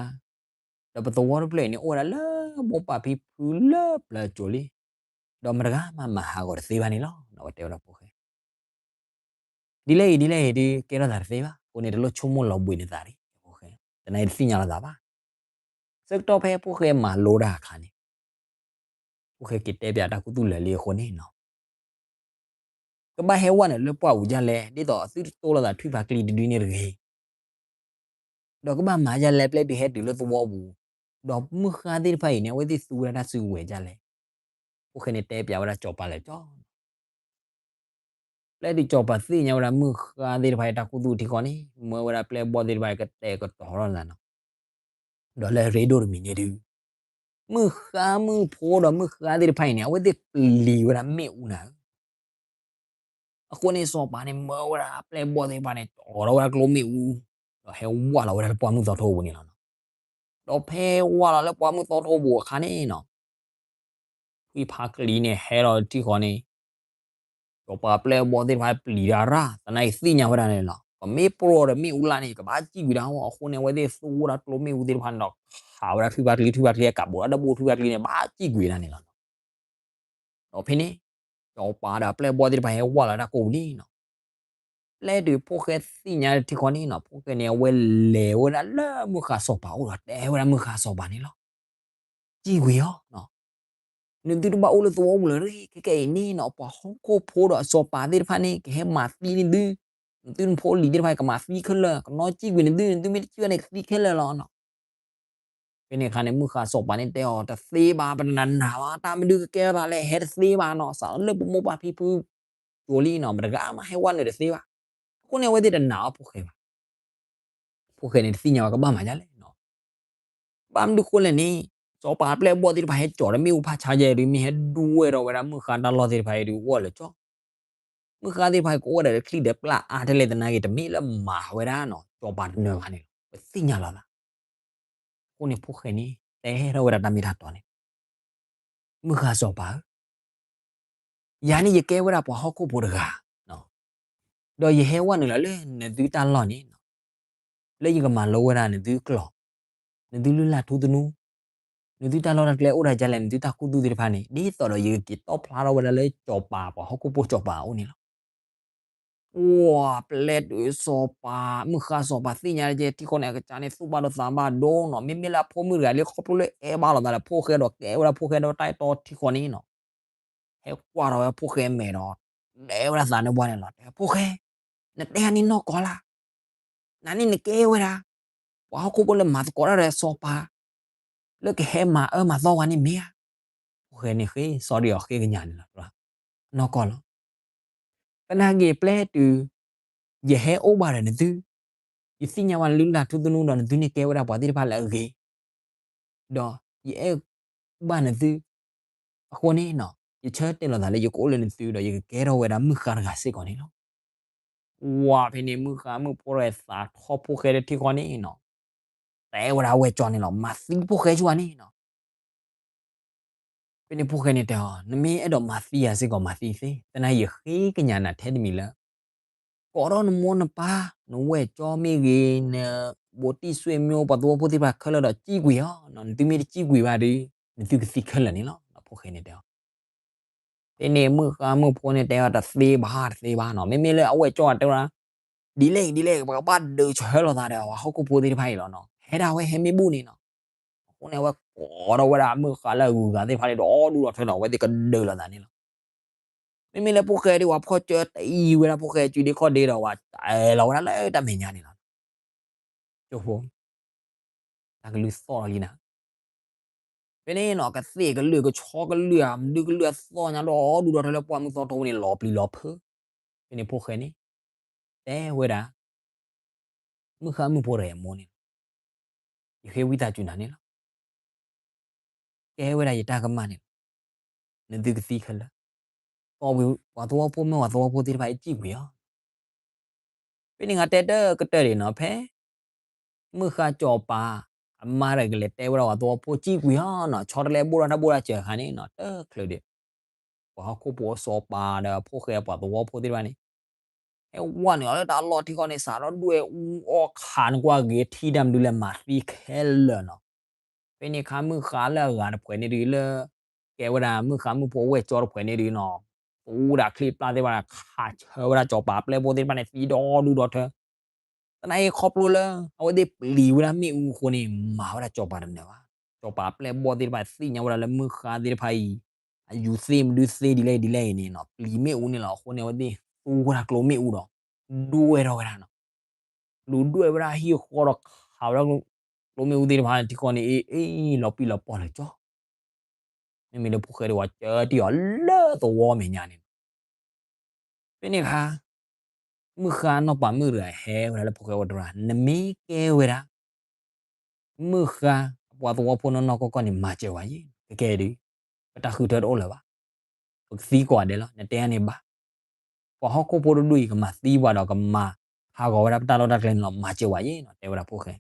ဒီးပသဝီတဖျၢၣ်အံၤန့ၣ် အိၣ်ဝဲဒၣ်လၢမိၢ်ပၢ်ဖံဖုလၢပျၢၤစိၤလံ, ဒီးမတၤဂၤမးမၤဟးဂီၤတသ့ဘၣ်န့ၣ်လီၤ. အဝဲတဲဝဲဒၣ်ဖိၣ်ဃဲ ဒ်လဲၣ်အံၤ ဒ်လဲၣ်အံၤဒီး ကဲထီၣ်သးတသ့ဘၣ်. အဃိန့ၣ် တလိၣ်ဆိကမိၣ်လီၤဘှံးနသးတဂ့ၤ. သနာ်က့တသ့ၣ်ညါလီၤသးဘၣ်. ဆၢကတီၢ်ဖဲဖိၣ်ဃဲမၤလိတၢ်အခါန့ၣ် ဖိၣ်ဃဲက့ၤတဲပျးတၢ်ခူသူၣ်လၢာ်လံအဃိန့ၣ် ကဘၣ်ဟဲဝဲနုာ်လၢပှၢ်ပူၤဒ်လဲၣ်, ဒ်သိးအသုတတိလိာ်သးထွံၣ်ဖးကျံတဒုန့ၣ်တဂ့ၤ ဒီးကဘၣ်မၤဒ်လဲၣ် ပျဲတုၤဟဲတုၤလၢသဝီပူၤ, ဒီးမုၢ်ဃါသ့ၣ်တဖၣ်အံၤန့ၣ် အဝဲသ့ၣ်သူဝဲဒၣ်တၢ်စုကဝဲၤဒ်လဲၣ်. ဖိၣ်ဃဲန့ၣ်တဲပျးဝဲဒၣ်စီၤပၤလၢာ်ကၠီ ပျဲတုၤစီၤပၤသ့ၣ်ညါဝဲဒၣ်မုၢ်ဃါသ့ၣ်တဖၣ်အံၤတၢ်ခူသူၣ်ထံဃီန့ၣ် မၢဝဲဒၣ်ပျဲၢ်ဘီၣ်သ့ၣ်တဖၣ်အံၤကတဲာ်ကတီၤထီၣ်နၤနီၤ. ဒီးလၢအရ့ဒိၣ်တမံၤန့ၣ်ဒုး မုၢ်ဃါမုၢ်ဖိဒီးမုၢ်ဃါသ့ၣ်တဖၣ်အံၤန့ၣ် အဝဲသ့ၣ်ပျံၤဝဲဒၣ်မ့ၣ်အူနၤဧၢ. အဃိန့ၣ် စီၤပၤန့ၣ်မၢဝဲဒၣ်အပျဲၢ်ဘီၣ်သ့ၣ်တဖၣ်န့ၣ် ကၠီထီၣ်ဝဲဒၣ်ကျိမ့ၣ်အူ, ဒီးဟဲဝၢ်လီၤဝဲဒၣ်လၢပှၢ်မုၢ်သီထိပူၤန့ၣ်လီၤ. ဒီးဖဲဝၢ်လီၤလၢပှၢ်မုၢ်သီထိပူၤအခါန့ၣ်နီၤ ထွံၣ်ဖးကျံန့ၣ်ဟဲလီၤထံဃီန့ၣ် စီၤပၤအပျဲၢ်အဘီၣ်သ့ၣ်တဖၣ်ပျံၤတၢ်ရၣ် သနာ်က့သ့ၣ်ညါဝဲဒၣ်န့ၣ်လီၤ. ပမ့ၢ်ပျီဒီးမ့ၣ်အူလၢ်န့ၣ် ကဘၣ်စံၣ်ကွံာ်ဒၣ်အီၤ. အဃိန့ၣ် အဝဲသ့ၣ်သူဝဲဒၣ်ကျိမ့ၣ်အူသ့ၣ်တဖၣ်န့ၣ်ဒီး ခးဝဲဒၣ်ထွံၣ်ဖးကျံ, ထွံၣ်ဖးကျံအကးဘိးဒီးတဘိ ထွံၣ်ဖးကျံန့ၣ် ဘၣ်စံၣ်ကွံာ်ဒၣ်န့ၣ်လီၤ. ဒီးဖဲန့ၣ် စီၤပၤဒီးအပျဲၢ်အဘီၣ်သ့ၣ်တဖၣ်ဟဲဝၢ်လီၤတၢ်ကိးပူၤလံနီၤ. ပျဲတုၤဖိၣ်ဃဲသ့ၣ်ညါထံဃီန့ၣ်နီၤ ဖိၣ်ဃဲန့ၣ် အဝဲလဲၤဝဲဒၣ်လၢမုၢ်ဃါစီၤပၤအိၣ်ဒီးတဲဝဲဒၣ်မုၢ်ဃါစီၤပၤန့ၣ်လီၤ. စံၣ်ကွံာ်အီၤ နသုတဘၣ်အိၣ်လၢသဝီပူၤလၢၤတဂ့ၤ. ခဲကနံၣ်အံၤန့ၣ်နီၤ ပှၤဟီၣ်ခိၣ်ဖိဒီးစီၤပၤသ့ၣ်တဖၣ်န့ၣ် ကဟဲမၤသံနသု, နသုနဖိလံၤသ့ၣ်တဖၣ်ကမၤသံခဲလၢာ်, ကနီၣ်စံၣ်ကွံာ်နသု, နသုမ့ၢ်တစံၣ်ဘၣ်န့ၣ် ကသံခဲလၢာ်လီၤနီၤ. ဖဲန့ၣ်အခါန့ၣ် မုၢ်ဃါစီၤပၤန့ၣ်တဲအီၤ တသ့ဘၣ်, ပတနာ်နာ်ဘၣ်, တၢ်မနုၤကကဲထီၣ်သးလဲၣ်, ဟဲတသ့ဘၣ်နီၤ, စးထီၣ်လၢပမိၢ်ပၢ်ဖံဖုစိၤလံနီၤ, မတဂၤမးဟဲဝဲနုာ်တသ့ဘၣ်. အဃိန့ၣ် အဝဲသ့ၣ်တနာ်အီၤဖိၣ်ဃဲဘၣ်. ဖိၣ်ဃဲန့ၣ်တသ့ၣ်ညါဘၣ်ကဘၣ်မၤဒ်လဲၣ်နီၤ. ဘၣ်မနုၤဃိလဲၣ်န့ၣ် စီၤပၤအပျဲၢ်အဘီၣ်သ့ၣ်တဖၣ်ဟဲကၠီၤဒီးမ့ၣ်အူဖးဆါယဲဒီး မ့ၢ်ဟဲဒူဝဲဒီးဝဲဒၣ်မုၢ်ဃါတၢ်လီၢ်သ့ၣ်တဖၣ်အံၤဒီး အိၣ်လၢကၠီ မုၢ်ဃါသ့ၣ်တဖၣ်အံၤကအိၣ်ဝဲဒၣ်လၢချံၣ်ဒီးပျၢ်အါထဲလဲၣ်သနာ်က့ တမ့ၢ်လၢမၤဝဲဒၣ်နီၤ စီၤပၤတနၢၤဘၣ်န့ၣ်လီၤ. ပသ့ၣ်ညါလီၤသး. အဃိန့ၣ်ဖိၣ်ဃဲန့ၣ် တဲထီၣ်ဝဲဒၣ်တၢ်မ့ၢ်တၢ်တီန့ၣ်, မုၢ်ဃါစီၤပၤဧၢ, ယၤန့ၣ်ယကဲဝဲဒၣ်ပှၤဟီၣ်ခိၣ်ဖိတဂၤ, ဒီးယဟဲဝဲနုာ်လီၤလၢနသုတၢ်လီၢ်န့ၣ်, လၢယကမၤလိဝဲဒၣ်နသုကျိာ်, နသုလုၢ်လၢ်ထူသနူ, နသုတၢ်လီၢ်တၢ်ကျဲအိၣ်ဒၣ်ဒ်လဲၣ်, နသုတၢ်ကူၣ်သ့ၣ်တဖၣ်န့ၣ်, ဒ်သိးဒီးယကက့ၤတီၣ်ဖျါထီၣ်ဝဲဒၣ်လၢစီၤပၤ ပှၤဟီၣ်ခိၣ်ဖိစီၤပၤအအိၣ်န့ၣ်လီၤ. ပှၤပျဲတုၤစီၤပၤ, မုၢ်ဃါစီၤပၤသ့ၣ်ညါကဲ ထံဃီန့ၣ် အကစၢ်န့ၣ် သူၣ်ဘၣ်ဒိသးဘၣ်ဒိနီၤ, မ့မ့ၢ်လၢအဖိမုၣ်တဂၤလၢခီဖျိလၢအဲၣ်ဘၣ်လိာ်သးဒီးဖိၣ်ဃဲဒီးကဲဝဲဒၣ်ဖိၣ်ဃဲဒီးတၢ်အဲၣ်တီထံဃီန့ၣ်နီၤ, ဟဲကွၢ်ထီၣ်ဝဲဖိၣ်ဃဲမဲာ်ဒီး တဲဝဲဒၣ်သးနၢပှၢ်န့ၣ်လီၤ. တဲဖိၣ်ဃဲ, နတဲအန့ၣ်နီၢ်ကီၢ်လၢ်, နန့ၣ်နကဲဝဲဒၣ် ပှၤဟီၣ်ခိၣ်ဖိလၢမၤသကိးတၢ်ဒီးစီၤပၤ လၢကဟဲမၤအၢမၤသီပှၤန့ၣ်မ့ၢ်ဧါ. ဖိၣ်ဃဲန့ၣ်ဃ့ sorry အီၤဃ့ကညးန့ၣ်လီၤ. နီၢ်ကီၢ်လီၤ. သနာ်က့ပျဲတုၤ ယဟဲအိၣ်ဘၣ်ဒီးနသု, ယသ့ၣ်ညါဘၣ်နလုၢ်လၢ်ထူသနူဒီး နသုန့ၣ်ကဲဝဲဒၣ်ပှၤသ့ၣ်တဖၣ်လၢအဂ့ၤ, ဒီးယအဲၣ်ဘၣ်နသု, အဃိန့ၣ်နီၤ ယဆၢတဲာ်လီၤသးလၢယကအိၣ်လၢနသုဒီး ယကကဲထီၣ်ဝဲဒၣ်မုၢ်ဃါတဂၤစ့ၢ်ကီးန့ၣ်လီၤ. ဝါဖဲန့ၣ် မုၢ်ဃါမုၢ်ဖိတဂၤသးထီၣ်ဖိၣ်ဃဲလၢထံဃီန့ၣ်နီၤ, တဲဝဲဒၣ်အဝဲၢ်ကၠီန့ၣ်လီၤ, မၤသံဖိၣ်ဃဲဆူၣ်ဧါန့ၣ်နီၤ. ဖဲန့ၣ်ဖိၣ်ဃဲန့ၣ်တဲအီၤ, နမ့ၢ်အဲၣ်ဒိးမၤသံယၤစ့ၢ်ကီးမၤသံသ့, သနာ်က့ယဃ့ကညးနၤထဲတမံၤလၢ ကိးထီၣ်နမိၢ်နပၢ်, နဝဲၢ်ကၠီမ့ၢ်ဂ့ၤ, နဘိတံၢ်စွ့မ့ၢ်အိၣ် ပှၤသဝီဖိသ့ၣ်တဖၣ်ခဲလၢာ်ဒီးစံၣ်ကွံာ်အီၤ, နသုမ့ၢ်တစံၣ်ကွံာ်ဘၣ်ဒီး နသုကသံခဲလၢာ်န့ၣ်လီၤ. ဖိၣ်ဃဲန့ၣ်တဲအီၤ. ဖဲန့ၣ်မုၢ်ဃါမုၢ်ဖိန့ၣ်တဲအီၤတသ့ဘၣ်တသ့ဘၣ်နီၤ, မ့မ့ၢ်လၢအဝဲၢ်ကၠီတဲဝဲဒၣ်, ဒ်လဲၣ်ဒ်လဲၣ် ပကဘၣ်ဒုးဆၢလိာ်သးဒီးပှၤဟီၣ်ခိၣ်ဖိသ့ၣ်တဖၣ်အံၤလီၤနီၤ, ဟဲဒၣ်ဝဲဟဲမ့ၢ်ဘူၣ်န့ၣ်နီၤ. အဃိန့ၣ် အဝဲကိးထီၣ်ဝဲဒၣ်မုၢ်ဃါလၢအဂုၤအဂၤသ့ၣ်တဖၣ်န့ၣ် ဒီဒူၣ်ဒီထၢဒီး အဝဲသ့ၣ်ကဒုးလိာ်သးန့ၣ်လီၤ. မ့မ့ၢ်လၢဖိၣ်ဃဲဒ်ဝဲဖီၣ်ကၢတံၢ်ဝဲဒၣ်ဖိၣ်ဃဲစုဒ့ခီၣ်ဒ့ဒီး ဝဲတဲလီၤဝဲဒၣ်လၢတၢ်မဲာ်ညါန့ၣ်လီၤ. ကၠိဖိ, တၢ်ကလုၢ်သီၣ်လီၤလံနၤ. ဖဲန့ၣ်နီၤ ကသ့ၣ်ကလုၢ်ကဆီကလုၢ်ဧါ မနုၤကလုၢ်အသီၣ်ညါဒီဒူၣ်ဒီထၢလၢပှၢ်မုၢ်သီထိန့ၣ် လီၤပျံၤလီၤဖုး. ဖဲန့ၣ်ဖိၣ်ဃဲန့ၣ် တဲဝဲဒၣ် မုၢ်ဃါမုၢ်ဖိတဂၤအမိၢ်န့ၣ်လီၤ. ယဃ့ဝံသးစူၤနၤန့ၣ်လီၤ. ကဲဝဲဒၣ်ယတၢ်ကမၣ်န့ၣ်လီၤ. နသုကသံခဲလၢာ်, သီၣ်ဝံၤ ပှၤသဝီဖိမ့ၢ်ပှၤသဝီဖိသ့ၣ်တဖၣ်အံၤစံၣ်ကွံာ်အီၤ. ဖဲန့ၣ်ငါတဲတကတၢၢ်ဒံးနီၤ ဖဲ မုၢ်ဃါစီၤပၤ အမါတဂၤကလဲၤတဲဝဲဒၣ်ပှၤသဝီဖိစံၣ်ကွံာ်အီၤနီၤ, ဆီတလဲဘိၣ်ဒီးတၢ်ဘိၣ်တၢ်စၢၤအခါန့ၣ်နီၤ တချုးဒံး ပှၤဟီၣ်ခိၣ်ဖိစီၤပၤဒီးဖိၣ်ဃဲပှၤသဝီဖိသ့ၣ်တဖၣ်န့ၣ် ဟဲဝဲနုာ်လီၤလၢတၢ်လီၢ်ထံဃီန့ၣ် စးထီၣ်ဒွဲၣ်အူအီၣ်ခးနကွၢ်ဂ့ၤထံတၢ်မနုၤလဲၣ်မၤသံခဲလၢာ်နီၤ. ဖဲန့ၣ်အခါမုၢ်ဃါလၢအဂၤတဖှဲးန့ၣ်ဒုးလၢ ကဲဝဲဒၣ်မုၢ်ဃါမုၢ်ဖိဝဲၢ်ကၠီတဖှဲးန့ၣ်ဒုးနီၤ သူဝဲဒၣ်ချံပျၢ်သ့ၣ်တဖၣ်န့ၣ် ခးဆၢဝဲဒၣ်စီၤပၤပျဲၢ်ဘိၣ်သ့ၣ်တဖၣ်န့ၣ် သံဒီဒူၣ်ဒီထၢ သနာ်က့ခီဖျိလၢ အဝဲသ့ၣ်ပျံၤဝဲဒၣ်မ့ၣ်အူအဃိန့ၣ် မၤဝဲဒၣ်စီၤပၤတနၢၤဘၣ်. စီၤပၤပျဲၢ်ဘိၣ်သ့ၣ်တဖၣ်သ့ၣ်ညါဝဲဒၣ်လၢမုၢ်ဃါသ့ၣ်တဖၣ်အံၤ အယူၤသ့မနုၤသ့ဒ်လဲၣ်ဒ်လဲၣ်အံၤန့ၣ်နီၤ ပျံၤမ့ၣ်အူန့ၣ်လီၤ. အဃိန့ၣ် အဝဲသ့ၣ်သူဝဲဒၣ်ကျိမ့ၣ်အူဒီး ဒွဲၣ်ထီၣ်ဝဲဒၣ်နီၤ. လူၤဒွဲၣ်ဝဲဒၣ်ဟံၣ်ဃီဒီးခးဝဲဒၣ် ကျိမ့ၣ်အူသ့ၣ်တဖၣ်န့ၣ် ထံဃီန့ၣ် အ့ၣ်အ့ၣ်လီၤပံာ်လီၤပီၢ်လၢာ်ကၠီ မ့မ့ၢ်လၢဖိၣ်ဃဲဒၣ်ဝဲကၢတံၢ်အီၤလၢသဝီမဲာ်ညါန့ၣ်လီၤ. ဖဲန့ၣ်အခါ မုၢ်ဃါနီၢ်ပၤမုၣ်တဂၤဟဲဝဲဒၣ်လၢဖိၣ်ဃဲအိၣ်တရၣ် နမ့ၢ်ကဲဝဲဒၣ် မုၢ်ဃါအပှၤသဝီဖိနီၢ်နီၢ်ကီၢ်ကီၢ်န့ၣ် မၤစၢၤဝဲယဲ ကကဲဒုး ပတၢ်ဃုထၢတအိၣ်လၢၤဘၣ်. ပကသံကွၢ်ဒဲးလီၤ နတဲန့ၣ်ဘၣ်. ပှၤဟီၣ်ခိၣ်ဖိတဒူၣ်အံၤကမၤသံပှၤဒီးကမၤဟးဂီၤဝဲဒၣ်ပတၢ်လီၢ်တၢ်ကျဲန့ၣ်လီၤ မၤစၢၤဝဲယဲနီၤ တဲဝဲဒၣ်ဖိၣ်ဃဲ.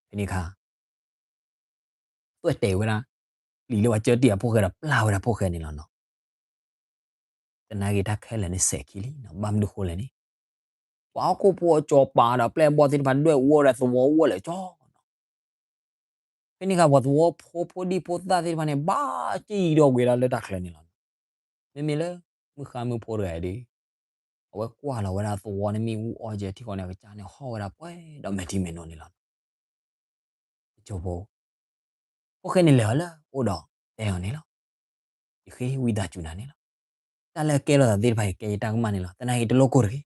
ဖဲန့ၣ်အခါ သွဲၣ်တဲာ်ဝဲဒၣ် ပျံၤလၢပှၤကၢတံၢ်အဖိၣ်ဃဲဒီးပျၢ်ဝဲဒၣ်ဖိၣ်ဃဲန့ၣ်လီၤနီၤ. သနာ်က့တၢ်ခဲလၢာ်န့ၣ်စဲးခံလံနီၤ ဘၣ်မနုၤဃိလဲၣ်န့ၣ် ပှၤဟီၣ်ခိၣ်ဖိအစီၤပၤဒီးပျဲၢ်ဘီၣ်သ့ၣ်တဖၣ်ဒွဲၣ်အူအီၣ်ဒီးသဝီအူအီၣ်လၢာ်ကၠီ ဖဲန့ၣ်အခါပှၤသဝီဖိဖိဒံဖိသၣ်သ့ၣ်တဖၣ်န့ၣ် ဘၣ်စံၣ်ဒီးကွံာ်ဒၣ်လၢတၢ်ချၢန့ၣ်လီၤ. မ့မ့ၢ်လၢ မုၢ်ဃါမုၢ်ဖိတဂၤအံၤဒီး အဝဲကွၢ်လီၤဝဲဒၣ်သဝီန့ၣ်မ့ၣ်အူအီၣ်ကဲထံဃီန့ၣ် အကစၢ်န့ၣ်ဟီၣ်ဝဲဒၣ်ပှဲၤဒီးမဲာ်ထံမဲာ်နိန့ၣ်လီၤ. ကၠိဖိ ဖိၣ်ဃဲန့ၣ်လဲၤအီၤလၢအအိၣ်ဒီးတဲအီၤန့ၣ်လီၤ. ယဃ့ဝံသးစူၤနၤန့ၣ်လီၤ. တၢ်လၢအကဲလိာ်သးသ့ၣ်တဖၣ်အံၤ ကဲယတၢ်ကမၣ်န့ၣ်လီၤ. သနာ်က့တလိၣ်ကိၢ်တဂ့ၤ,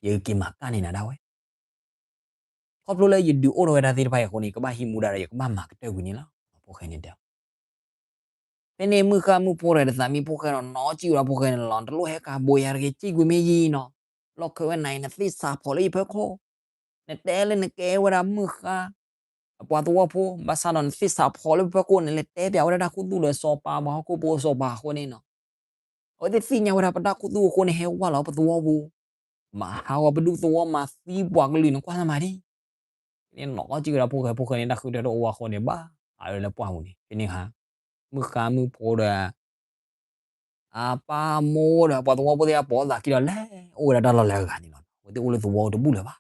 ယကက့ၤမၤကၣ်န့ၢ်နၤဒၣ်ဝဲ ခီဖျိလၢယဒုးအိၣ်ထီၣ်ဝဲဒၣ်သ့ၣ်တဖၣ်အံၤအဃိန့ၣ် ကဘၣ်ဟံးမူဒါဒီး ယကဘၣ်မၤကတၢၢ်ကွံာ်န့ၣ်လီၤ. ဖိၣ်ဃဲန့ၣ်တဲအီၤ. ဖဲန့ၣ်မုၢ်ဃါမုၢ်ဖိတဂၤဒီးသးမံဖိၣ်ဃဲဒီး နီၢ်ကံၣ်ဝဲဒၣ်ဖိၣ်ဃဲန့ၣ်လီၤ. တလိၣ်ဟဲကၤဘိးယၤတဂ့ၤ စံၣ်ကွံာ်မ့ၢ်ယံၤနီၤ. လီၢ်ခံဝဲနၤအံၤ နသ့ၣ်စးဖီၣ်လၢယဖီခိၣ်, နတဲလၢနကဲဝဲဒၣ်မုၢ်ဃါ အပှၤသဝီဖိ ဘၣ်ဆၣ်ဒီးနသ့ၣ်စးဖီၣ်လၢပဖီခိၣ်န့ၣ် လဲၤတဲပၠးဝဲဒၣ်တၢ်ခူသူၣ်ဒီးစီၤပၤပှၤဟီၣ်ခိၣ်ဖိစီၤပၤအဃိန့ၣ်နီၤ. အဝဲသ့ၣ်သ့ၣ်ညါဝဲဒၣ်ပတၢ်ခူသူၣ်အဃိန့ၣ် ဟဲဝဲလီၤပသဝီပူၤ, မၤဟးဂီၤပဒူသဝီ မၤသံပှၤကလုာ်န့ၣ် ကွၢ်သးမၤဒ် ဖဲန့ၣ်နီၢ်ကံၣ်ဝဲဒၣ်ဖိၣ်ဃဲ, ဖိၣ်ဃဲန့ၣ် တၢ်ဃုထၢတအိၣ်ဝဲအဃိန့ၣ် ဘၣ်အလၢပှၢ်ပူၤန့ၣ်. ဖဲန့ၣ်ဟါ မုၢ်ဃါမုၢ်ဖိဒီး အပၢ်မိၢ်ဒီးပှၤသဝီဖိသ့ၣ်တဖၣ်ပိာ်သးခံဒီးလဲၤ အိၣ်ဝဲဒၣ်တၢ်လီၢ်လၢအဂၤန့ၣ်လီၤ. အဝဲသ့ၣ်အိၣ်လၢသဝီတဘူၣ်လၢၤဘၣ်.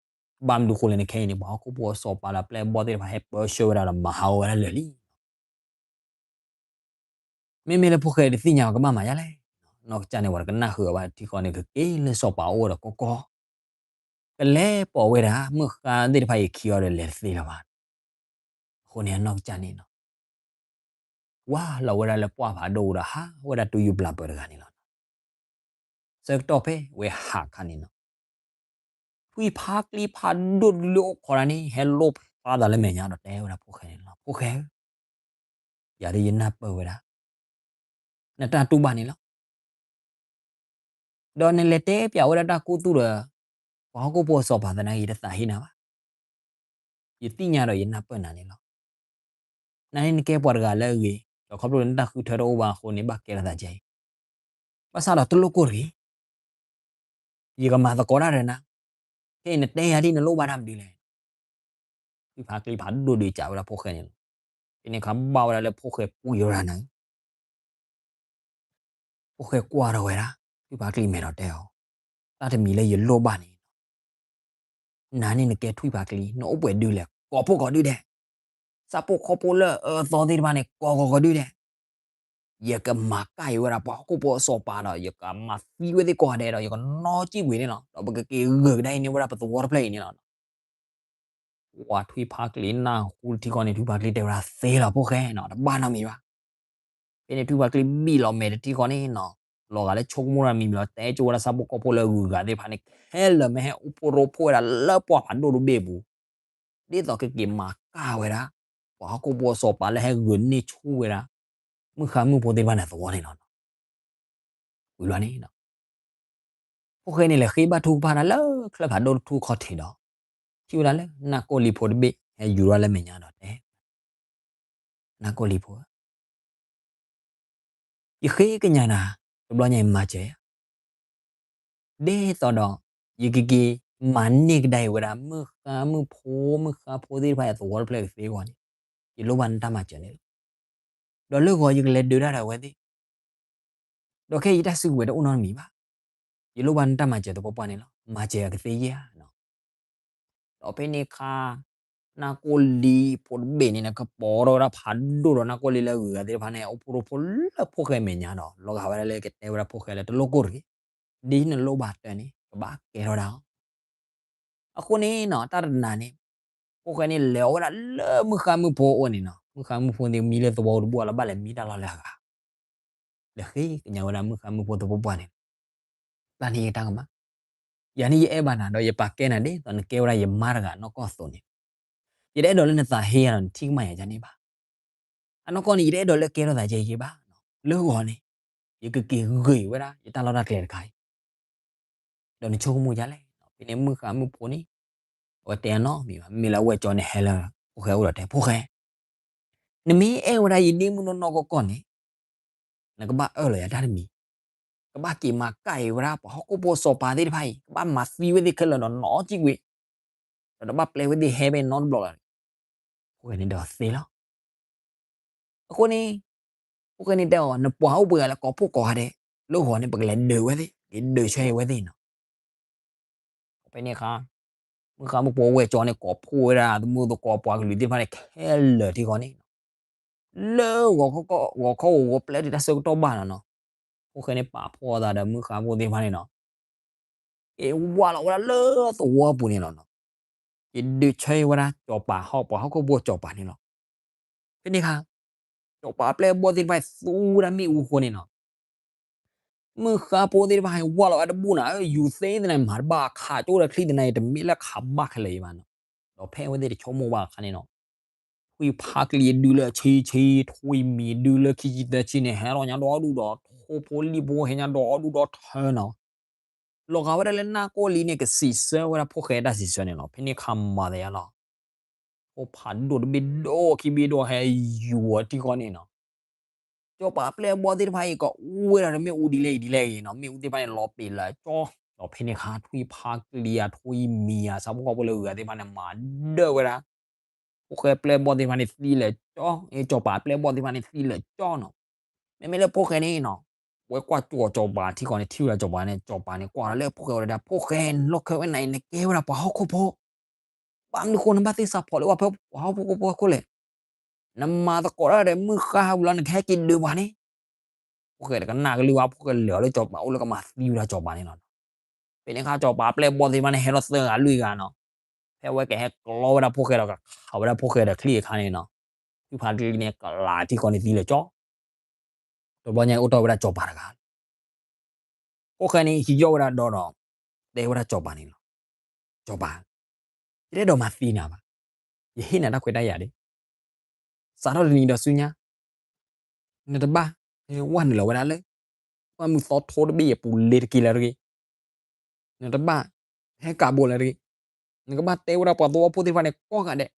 ဘၣ်မနုၤဃိလဲၣ်န့ၣ် ခဲအံၤန့ၣ် ပှၤဟီၣ်ခိၣ်ဖိအစီၤပၤလၢအပျဲၢ်အဘီၣ်သ့ၣ်တဖၣ် ဟဲပၢဆှၢဝဲဒၣ်ဒီးမၤဟးဂီၤဝဲဒၣ်လၢာ်လံ. မ့မ့ၢ်လၢဖိၣ်ဃဲတသ့ၣ်ညါအီၤကဘၣ်မၤဒ်လဲၣ်. နီၢ်ကစၢ်န့ၣ် ပှၤတကနၣ်ဃုာ်အီၤဘၣ် ထံဃီန့ၣ် ကက့ၤလၢစီၤပၤအိၣ်ဒီးကီကီ ကလဲၤပိာ်ဝဲဒၣ် မုၢ်ဃါသ့ၣ်တဖၣ်အံၤခံအီၤဒီးလဲၤတသ့လၢၤဘၣ်. အဃိန့ၣ် အနီၢ်ကစၢ်န့ၣ်နီၤ ဝၢ်လီၤဝဲဒၣ်လၢပှၢ်ဖးဒိၣ်ဒီး ဟးဝဲဒၣ်တူၢ်ယူၢ်ပျၢ်ပၢၤတဂၤန့ၣ်လီၤ. ဆၢကတီၢ်ဖဲဝဲဟးခါန့ၣ်နီၤ ထွံၣ်ဖးကျံဖးဒိၣ်တဒုလၢအိၣ်ခိးတၢ်န့ၣ် ဟဲလိၣ်ဖျါသးလၢမဲာ်ညါဒီးတဲဝဲဒၣ်ဖိၣ်ဃဲန့ၣ်လီၤ. ဖိၣ်ဃဲဧၢ, ယၤဒ်ယနၢ်ပၢၢ်ဝဲဒၣ် နတၢ်တူၢ်ဘၣ်န့ၣ်လီၤ. ဒီးနလဲၤတဲပၠးဝဲဒၣ်တၢ်ကူၣ်သူၣ်ဒီး ပှၤဟီၣ်ခိၣ်ဖိအစီၤပၤသနာ်က့ ယတသးဟ့နၤဘၣ်. ယသ့ၣ်ညါဒီးယနၢ်ပၢၢ်နၤန့ၣ်လီၤ. နၤန့ၣ်နကဲပှၤတဂၤလၢအဂ့ၤ, ဒီးခီဖျိလၢနတၢ်ဃုထၢတအိၣ်ဘၣ်အဃိန့ၣ် ဘၣ်ကဲထီၣ်သးကဲအံၤ, ဘၣ်ဆၣ်ဒီးတလိၣ်ကိၢ်တဂ့ၤ. ယကမၤသကိးတၢ်ဒီးနၤ, ခဲအံၤနတဲယၤဒ်နလိၣ်ဘၣ်တၢ်မနုၤလဲၣ်. ထွံၣ်ဖးကျံဖးဒိၣ်ဒုးကးဝဲဒၣ်ဖိၣ်ဃဲန့ၣ်လီၤ. ဖဲန့ၣ်အခါဘၣ်ဝဲဒၣ်လၢဖိၣ်ဃဲကွံာ်ဝဲဒၣ်န့ၣ် ဖိၣ်ဃဲကွၢ်ထီၣ်ဝဲဒၣ် ထွံၣ်ဖးကျံမဲာ်ဒီးတဲအီၤ, တၢ်တမံၤလၢယလိၣ်ဘၣ်န့ၣ် နၤန့ၣ်နကဲထွံၣ်ဖးကျံ နအိၣ်ပှဲၤဒုလဲၣ်, ကိးဖှိၣ်ကိးဒုဒဲး, ဆၣ်ဖိကီၢ်ဖိလၢအအၢအသီသ့ၣ်တဖၣ်န့ၣ် ကိးကိးကိးဒုဒဲး, ယကမၤကၢ်အံၤဝဲဒၣ်ပှၤဟီၣ်ခိၣ်ဖိအစီၤပၤဒီး ယကမၤသံဝဲသ့ၣ်ကိးဂၤဒဲးဒီး ယကနီၣ်စံၣ်ဝံၤန့ၣ်လီၤ. ဒီးပကက့ၤဂုာ်ကဒါအံၤန့ၢ်ဝဲဒၣ်ပသဝီတဖျၢၣ်အံၤန့ၣ်လီၤ. ပှၤထွံၣ်ဖးကျံနၢ်ဟူထံဃီန့ၣ် ထွံၣ်ဖးကျံတဲဝဲဒၣ်သ့လီၤဖိၣ်ဃဲနီၤ တဘၣ်နီတမံၤဘၣ်. ဖဲန့ၣ်ထွံၣ်ဖးကျံဘံၣ်လီၤမဲာ်တထံဃီန့ၣ်နီၤ, လီၤဂာ်လၢဆိကမိၣ်တၢ်မံၤမံၤလီၤ တဲကၠိဝဲဒၣ်ဆၣ်ဖိကီၢ်ဖိလၢအဂုၤအဂၤသ့ၣ်တဖၣ်န့ၣ် ခဲလၢာ်မ့ၢ်ဟဲအိၣ်ဖှိၣ်ရိဖှိၣ်ဝဲဒၣ်လၢပှၢ်ဖးဒိၣ်တဘ့ၣ်အပူၤ, ဒ်သိးကက့ၤမၤကၢ်ဝဲဒၣ် ပှၤဟီၣ်ခိၣ်ဖိအစီၤပၤလၢဟဲဂုာ်န့ၢ်ဆူၣ်ဝဲဒၣ် မုၢ်ဃါမုၢ်ဖိသ့ၣ်တဖၣ်န့ၣ်သဝီန့ၣ်လီၤ. ဝံၤဘျီန့ၣ် ဖိၣ်ဃဲန့ၣ်လဲၤဃ့ဘါထုကဖၣ်တၢ်လၢချၢဖးဒိၣ်တထူၣ်ခီၣ်ထံးဒီး ထံၣ်ဝဲဒၣ်လၢနၢ်ကိၣ်လံၤဖိတဘ့ၣ် ဟဲယူၤထီၣ်လၢမဲာ်ညါဒီးတဲ, နၢ်ကိၣ်လံၤဖိဧၢ, ယဃ့ကညးနၤ တဘျီညါအံၤမၤစၢၤယၤ ဒ်သိးဒီး ယကက့ၤမၤန့ၢ်ကဒါအံၤဝဲဒၣ် မုၢ်ဃါမုၢ်ဖိ မုၢ်ဃါဖိသ့ၣ်တဖၣ်အံၤအသဝီတဖျၢၣ်ကသ့အဂီၢ်န့ၣ် ယလိၣ်ဘၣ်နတၢ်မၤစၢၤန့ၣ်လီၤ. ဒီးလၢဂီၤယကလဲၤဒုးတၢ်ဒီးအဝဲသ့ၣ် ဒီးခဲအံၤယတၢ်စုကဝဲၤတအိၣ်နီတမံၤဘၣ်. ယလိၣ်ဘၣ်နတၢ်မၤစၢၤသပှၢ်ပှၢ်န့ၣ်လီၤ. မၤစၢၤယၤကသ့ဧါနီၤ. ဒီးဖဲန့ၣ်အခါ နၢ်ကိၣ်လံၤဖိတဘ့ၣ်န့ၣ် ကပီၤထီၣ်ဝဲဒၣ်ဖးဒိၣ်ဒီးနၢ်ကိၣ်လံၤလၢအဂုၤအဂၤသ့ၣ်တဖၣ်န့ၣ် အိၣ်ဖှိၣ်ရိဖှိၣ်လၢဖိၣ်ဃဲမဲာ်ညါဒီး လီၤဂာ်ဝဲဒၣ်လၢကတဲဝဲဒၣ်ဖိၣ်ဃဲလၢတလိၣ်ကိၢ်တဂ့ၤ, ဒ်နလိၣ်ဘၣ်တၢ်န့ၣ် ကဘၣ်ကဲထီၣ်ဒၣ်အီၤ အဃိန့ၣ်နီၤ တၢ်တနၤန့ၣ် ဖိၣ်ဃဲန့ၣ်လဲၤအီၣ်ဝဲဒၣ်လၢမုၢ်ဃါမုၢ်ဖိအအိၣ်န့ၣ်နီၤ, မုၢ်ဃါမုၢ်ဖိန့ၣ်မံလၢသဝီတဘူၣ်အလီၢ် ဘၣ်လဲၤမံတၢ်လီၢ်လၢအဂၤ, လဲၤဃ့ကညးဝဲဒၣ်မုၢ်ဃါမုၢ်ဖိသပှၢ်ပှၢ်န့ၣ်, တၢ်န့ၣ်ယတၢ်ကမၣ်, ယၤန့ၣ်ယအဲၣ်ဘၣ်နၤဒီးယပာ်ကဲနၤဒ်သိးနကဲဝဲဒၣ်ယမါတဂၤနီၢ်ကီၢ်အသိးန့ၣ်, ယတအဲၣ်ဒိးလၢနသးဟ့ယၤဒီးနထံၣ်ကမၣ်ယၤဒ်န့ၣ်ဘၣ်. အနီၢ်ကီၢ်န့ၣ် ယတအဲၣ်ဒိးလၢကဲထီၣ်သးကဲယၤဘၣ်, လၢဂီၤန့ၣ် ယကက့ၤဂ့ၤဝဲဒၣ်ယတၢ်လီၢ်တၢ်ကျဲတခါအံၤ ဒီးနဆိကမိၣ်ဒ်လဲၣ်, ဖဲန့ၣ်မုၢ်ဃါမုၢ်ဖိန့ၣ် အဝဲတဲအနီတမံၤဘၣ်, မ့ၢ်လၢအဝဲၢ်ကၠီန့ၣ်ဟဲလၢ ဖိၣ်ဃဲအိၣ်ဒီးတဲ ဖိၣ်ဃဲ, နမ့ၢ်အဲၣ်ဝဲဒၣ်ယဒ့မုၣ်နီၢ်နီၢ်ကီၢ်ကီၢ်န့ၣ် နကဘၣ်အၢၣ်လီၤယၤတၢ်တမံၤ, ကဘၣ်က့ၤမၤကၣ်အံၤဝဲဒၣ်ပှၤဟီၣ်ခိၣ်ဖိစီၤပၤသ့ၣ်တဖၣ်အံၤ ကဘၣ်မၤသံဝဲသ့ၣ်ခဲလၢာ်ဒီးနီၢ်စံၣ်ကွံာ်, ဒီးတဘၣ်ပျဲဝဲသ့ၣ်ဟဲဖဲနီတဘျီလီၤ. ဖိၣ်ဃဲန့ၣ်ဒီးသ့လီၤ. အဃိန့ၣ် ဖိၣ်ဃဲန့ၣ်တဲအီၤ နပှၤအိၣ်ပှဲၤဂၤလၢကိးဖှိၣ်ကိးဂၤဒဲး, လၢဂီၤန့ၣ် ပကလဲၤဒုးဝဲသ့ၣ်, ကဒုးဆၢအံၤဝဲသ့ၣ်နီၤ. ဖဲန့ၣ်အခါ မုၢ်ဃါမုၢ်ဖိဝဲၢ်ကၠီန့ၣ် ကိးဖှိၣ်ဝဲဒၣ်သမုၢ်သကိးပှၤကလုာ်သ့ၣ်တဖၣ်န့ၣ် ခဲလၢာ်ထံဃီန့ၣ် လၢဂီၤခီ ဂီၤခီဂီၤပျဲတုၤတၢ်ဆၢကတီၢ်ဘၣ်နီၤနီၤ, ဖိၣ်ဃဲန့ၣ်ပာ်ဖှိၣ်အသးဒီးမုၢ်ဃါဖိသ့ၣ်တဖၣ်န့ၣ်နီၤ, က့ၤဝၢ်လီၤဝဲဒၣ်လၢသဝီပူၤန့ၣ်လီၤနီၤ. က့ၤဒုးဆၢဝဲဒၣ်စီၤပၤဟီၣ် ပှၤဟီၣ်ခိၣ်ဖိစီၤပၤန့ၣ်လီၤ. ဖဲန့ၣ်အခါ စီၤပၤအပျဲၢ်အဘီၣ်သ့ၣ်တဖၣ်သူဝဲဒၣ်မ့ၣ်အူအဃိန့ၣ်နီၤ မုၢ်ဃါဖိသ့ၣ်တဖၣ်ဟဲဝၢ်လီၤဝဲတဘူၣ်နီၤ, ယူၤသ့သနာ်က့ မၤတဘၣ်ခးကၠိဒီးချံသနာ်က့ တမ့ၢ်လၢခးဘၣ်ခဲလၢာ်အံၤဘၣ်နီၤ. ဒီးဖဲအဝဲသ့ၣ်တဆိကမိၣ်ဘၣ်အခါန့ၣ်နီၤ, ထွံၣ်ဖးကျံအဒုလၢအဆံဆံ, ထွံၣ်မံၤအဒုလၢခံဆံသၢဆံန့ၣ် ဟဲလီၤညါဒီဒူၣ်ဒီး ထိၣ်ဖိလံၣ်ဖိဟဲညါဒီဒူၣ်ဒီထၢနီၤ. လီၤဂာ်ဝဲဒၣ်လၢနၢ်ကိၣ်လံန့ၣ် ကစံးဆၢဝဲဒၣ်ဖိၣ်ဃဲတၢ်စံးဆၢန့ၣ်လီၤ. ဖဲန့ၣ်အခါမၤသးယါလီၤ ဖိၣ်ဖးဒိၣ်တဘ့ၣ်ဒိၣ်ခံဘ့ၣ်ဒိၣ်ဟဲယူၤအီၤထံဃီန့ၣ်နီၤ. စီၤပၤအပျဲၢ်အဘီၣ်သ့ၣ်တဖၣ်အံၤ ကအူဝဲဒၣ်ဒီးမ့ၣ်အူဒ်လဲၣ်ဂ့ၤဒ်လဲၣ်ဂ့ၤနီၤ, မ့ၣ်အူသ့ၣ်တဖၣ်န့ၣ် လီၤပံာ်လၢကၠီ, ဒီးဖဲန့ၣ်အခါ ထွံၣ်ဖးကျံဧါ ထွံၣ်မံၤဧါ ဆၣ်ဖိကီၢ်ဖိလၢအဂၤသ့ၣ်တဖၣ်န့ၣ် မၤဒၢၣ်ဝဲဒၣ် ဖိၣ်ဃဲပျဲၢ်ဘီၣ်သ့ၣ်တဖၣ်န့ၣ်သံလၢာ်ကၠီ, စီၤပၤအပျဲၢ်ဘီၣ်သ့ၣ်တဖၣ်န့ၣ်သံလၢာ်ကၠီနီၤ. မ့မ့ၢ်လၢဖိၣ်ဃဲန့ၣ်နီၤ ဝဲကွၢ်ကၠိၣ်အီၤ စီၤပၤထံဃီန့ၣ် ထံၣ်ဝဲဒၣ်စီၤပၤန့ၣ် စီၤပၤန့ၣ် ကွၢ်လၢဖိၣ်ဃဲဝဲဒၣ် ဖိၣ်ဃဲ နလီၢ်ခၢၣ်ဝဲနၤအံၤ နကဲဝဲဒၣ်ပှၤဟီၣ်ခိၣ်ဖိ ဘၣ်မနုၤဃိ နဘၣ်သ့ၣ်သးဖီၣ်လၢပှၤဟီၣ်ခိၣ်ဖိအဃိလဲၣ်. နမၤသကိးတၢ်ဒီးမုၢ်ဃါဝံၤလီၤ နကဟဲက့ၤဒုးပှၤန့ၣ်. ဖိၣ်ဃဲတကနၣ်ကလုၢ်ဘၣ် ဖိၣ်ဃဲလဲၤအီၤလၢစီၤပၤအိၣ်လၢကမၤသံဝဲဒၣ်စီၤပၤန့ၣ်လီၤ. ဖဲန့ၣ်အခါ စီၤပၤပျဲၢ်ဘီၣ်သ့ၣ်တဖၣ်န့ၣ် ဟဲထီၣ်သၢဂၤလွံၢ်ဂၤနီၤ. ဖဲအဝဲကဟဲကျီဝဲဒၣ်ဖိၣ်ဃဲဒီး ကခးဝဲဒၣ်ဖိၣ်ဃဲဒီးချံၣ်အခါန့ၣ်နီၤ, ထုကဖၣ်တလံန့ၣ် ကလးထံဃီန့ၣ်သံလၢာ်ကၠီ တဘျီညါအိၣ်ထီၣ်ဝဲဒၣ်စီၤပၤတဂၤလီၤ. ဖိၣ်ဃဲန့ၣ် ဟံးယီၣ်ဝဲဒၣ်ဒီဒီး တဲဝဲဒၣ်စီၤပၤန့ၣ်လီၤ. စီၤပၤ, ယတအဲၣ်ဒိးမၤသံနၤဘၣ်. ယဟ့ၣ်နၤတၢ်ခွဲးတၢ်ယာ်ဒၣ်. စးထီၣ်တနံၤဒီးဆူညါ နတဘၣ်ဟဲဝဲနုာ်လီၤဝဲဒၣ်လၢ ပှၢ်မုၢ်သီထိတဘ့ၣ်အပူၤလ့ၤတက့ၤလၢၤတဂ့ၤ. နတဘၣ် ဟဲကးဘိလၢၤတဂ့ၤ. နကဘၣ်တဲဝဲဒၣ်ပှၤသဝီဖိသ့ၣ်တဖၣ်န့ၣ်ကိးဂၤဒဲး,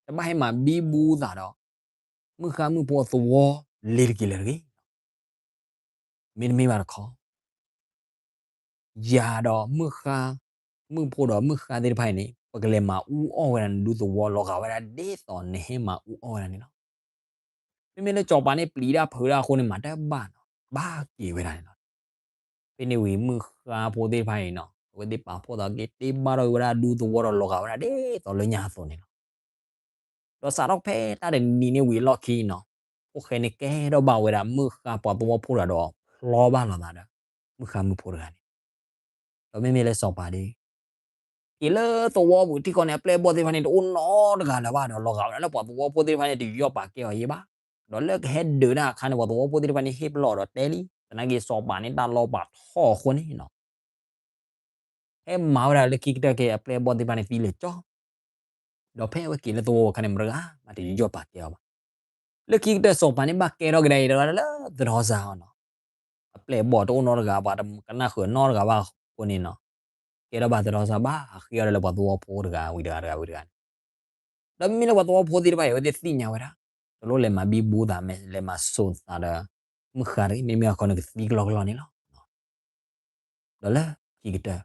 တဘၣ်ဟဲမၤဘံဘူသးဒီး မုၢ်ဃါမုၢ်ဖိအသဝီလ့ၤတက့ၤလၢၤတဂ့ၤ. မ့တမ့ၢ်ဘၣ်တခီ ယၤဒီးမုၢ်ဃါမုၢ်ဖိဒီးမုၢ်ဃါသ့ၣ်တဖၣ်အံၤန့ၣ် ပကလဲၤမၤအူအီၣ်ဝဲဒၣ်နဒူသဝီ လီၤဂာ်ဝဲဒၣ်ဒ်သိးနဟဲမၤအူအီၣ်ဝဲဒၣ်န့ၣ်လီၤ. မ့မ့ၢ်လၢစီၤပၤန့ၣ်ပျံၤတၢ်ဖုးတၢ်အဃိန့ၣ် မၤတဘၣ်နီၤ, ဘၣ်က့ၤဝဲဒၣ်န့ၣ်လီၤ. ဖဲန့ၣ်ဝံၤမုၢ်ဃါဖိသ့ၣ်တဖၣ်အံၤနီၤ အဝဲသ့ၣ်ပာ်ဖှိၣ်သးက့ၤ တ့ဘၣ်ထီၣ်ဝဲဒၣ်ဒူသဝီဒီးလီၤဂာ်ဝဲဒၣ်ဒ်သိးလၢညါအသိးန့ၣ်လီၤ. ဒီးစးထီၣ်ဖဲတၢ်တနံၤန့ၣ်ဝံၤအလီၢ်ခံနီၤ, ဖိၣ်ဃဲန့ၣ်ကဲထီၣ်ဘၣ်ဝဲဒၣ်မုၢ်ဃါပှၤသဝီဖိတဂၤဒီး ဖျီဘၣ်လိာ်သးဒီး မုၢ်ဃါမုၢ်ဖိတဂၤန့ၣ်, ဒီးမ့မ့ၢ်လၢစီၤပၤဒီး က့ၤလၢသဝီပူၤထံဃီန့ၣ် အပျဲၢ်အဘီၣ်သ့ၣ်တဖၣ်န့ၣ် တအိၣ်နီတဂၤလၢၤဘၣ်ဒီး လီၤဂာ်ဝဲဒၣ်လၢပှၤသဝီဖိသ့ၣ်တဖၣ်န့ၣ် တယူးယီၣ်ပာ်ကဲအီၤယဲဘၣ်. ဒီးလၢကဟဲဒုးတၢ်အခါန့ၣ် ပှၤသဝီဖိသ့ၣ်တဖၣ်န့ၣ် ဟ့ၣ်ပလီၢ်ဒီးတဲလံ, သနာ်က့စီၤပၤန့ၣ်တၢ်လီၤပာ်ထီၣ်အဃိန့ၣ်နီၤ ဟဲမၤဝဲဒၣ်လၢခံကတၢၢ်က့ၤအပျဲၢ်အဘီၣ်သ့ၣ်တဖၣ်န့ၣ်သံလၢာ်ကၠီ, ဒီးဖဲအဝဲက့ၤလၢသဝီအခါန့ၣ် မတဂၤမးတယူးယီၣ်ပာ်ကဲအီၤဘၣ်. လၢခံကတၢၢ်စီၤပၤန့ၣ်ဘၣ်ကဲထီၣ်ကဒါအံၤတဂၤလၢသရီစါအီၤနီၤ, အပျဲၢ်အဘီၣ်တအိၣ်နီတဂၤ ပှၤတကနၣ်ဃုာ်နီတဂၤဘၣ်အဃိန့ၣ်နီၤ, ကဲထီၣ်ဘၣ်သရီစါဘၣ် အဃ့အီၤဒီးလၢပှၤသဝီဖိတဂၤဝံၤတဂၤတဂၤဝံၤတဂၤန့ၣ် ဒီးမ့မ့ၢ်လၢပှၤသဝီဖိသ့ၣ်တဖၣ်အံၤ အဝဲသ့ၣ်သ့ၣ်ညါဝဲဒၣ်, တလိၣ်လဲၤမၤဘံဘူသး လဲၤမၤစိာ်သးဒီး မုၢ်ဃါတဂ့ၤ, မ့မ့ၢ်အခီန့ၣ်ကသံကလီကလီန့ၣ်လီၤ. ဒီးလၢခံကတၢၢ်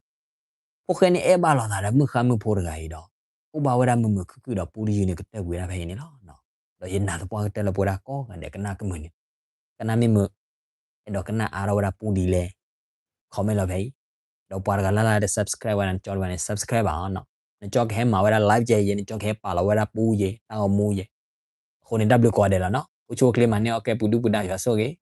ဖိၣ်ဃဲန့ၣ်အဲၣ်ဘၣ်လိာ်သးဒီးမုၢ်ဃါမုၢ်ဖိတဂၤအံၤဒီး အိၣ်ဘၣ်ဝဲဒၣ်မုာ်မုာ်ခုၣ်ခုၣ်ဒီးပူတယုၢ်န့ၣ်ကတၢၢ်ကွံာ်ဝဲဒၣ်ဖဲအံၤန့ၣ်လီၤ. ဒီးယနာ်သပှၢ်ကတၢၢ်လၢပဝဲဒၣ်ကိးဂၤဒဲးကနၣ်ကမုာ်န့ၣ်, ကနၣ်မ့ၢ်မုာ် အဲၣ်ဒိးကနၣ်အါထီၣ်ဝဲဒၣ်ပူဒ်လဲၣ် comment လီၤဖဲအံၤ, ဒီးပှၤတဂၤလၢ်လၢ်တ subscribe ဝဲဒၣ်န့ၣ် ကၠီတဂၤန့ၣ် subscribe ဘၣ်အီၤနီၤ, နကၠီကဟဲမၤဝဲဒၣ် live ကဲယဲ နကၠီကဟဲပာ်လီၤဝဲဒၣ်ပူယဲ တၢ်ဂီၤမူယဲ, အဃိန့ၣ်တၢ်ဘျုးကိးဂၤဒဲးလီၤနီၤ, အိၣ်ဆူၣ်အိၣ်ချ့မၤန့ၢ်အီၣ်ကဲပူၤဒုၣ်ပူၤဒါယွၤဆိၣ်ဂ့ၤ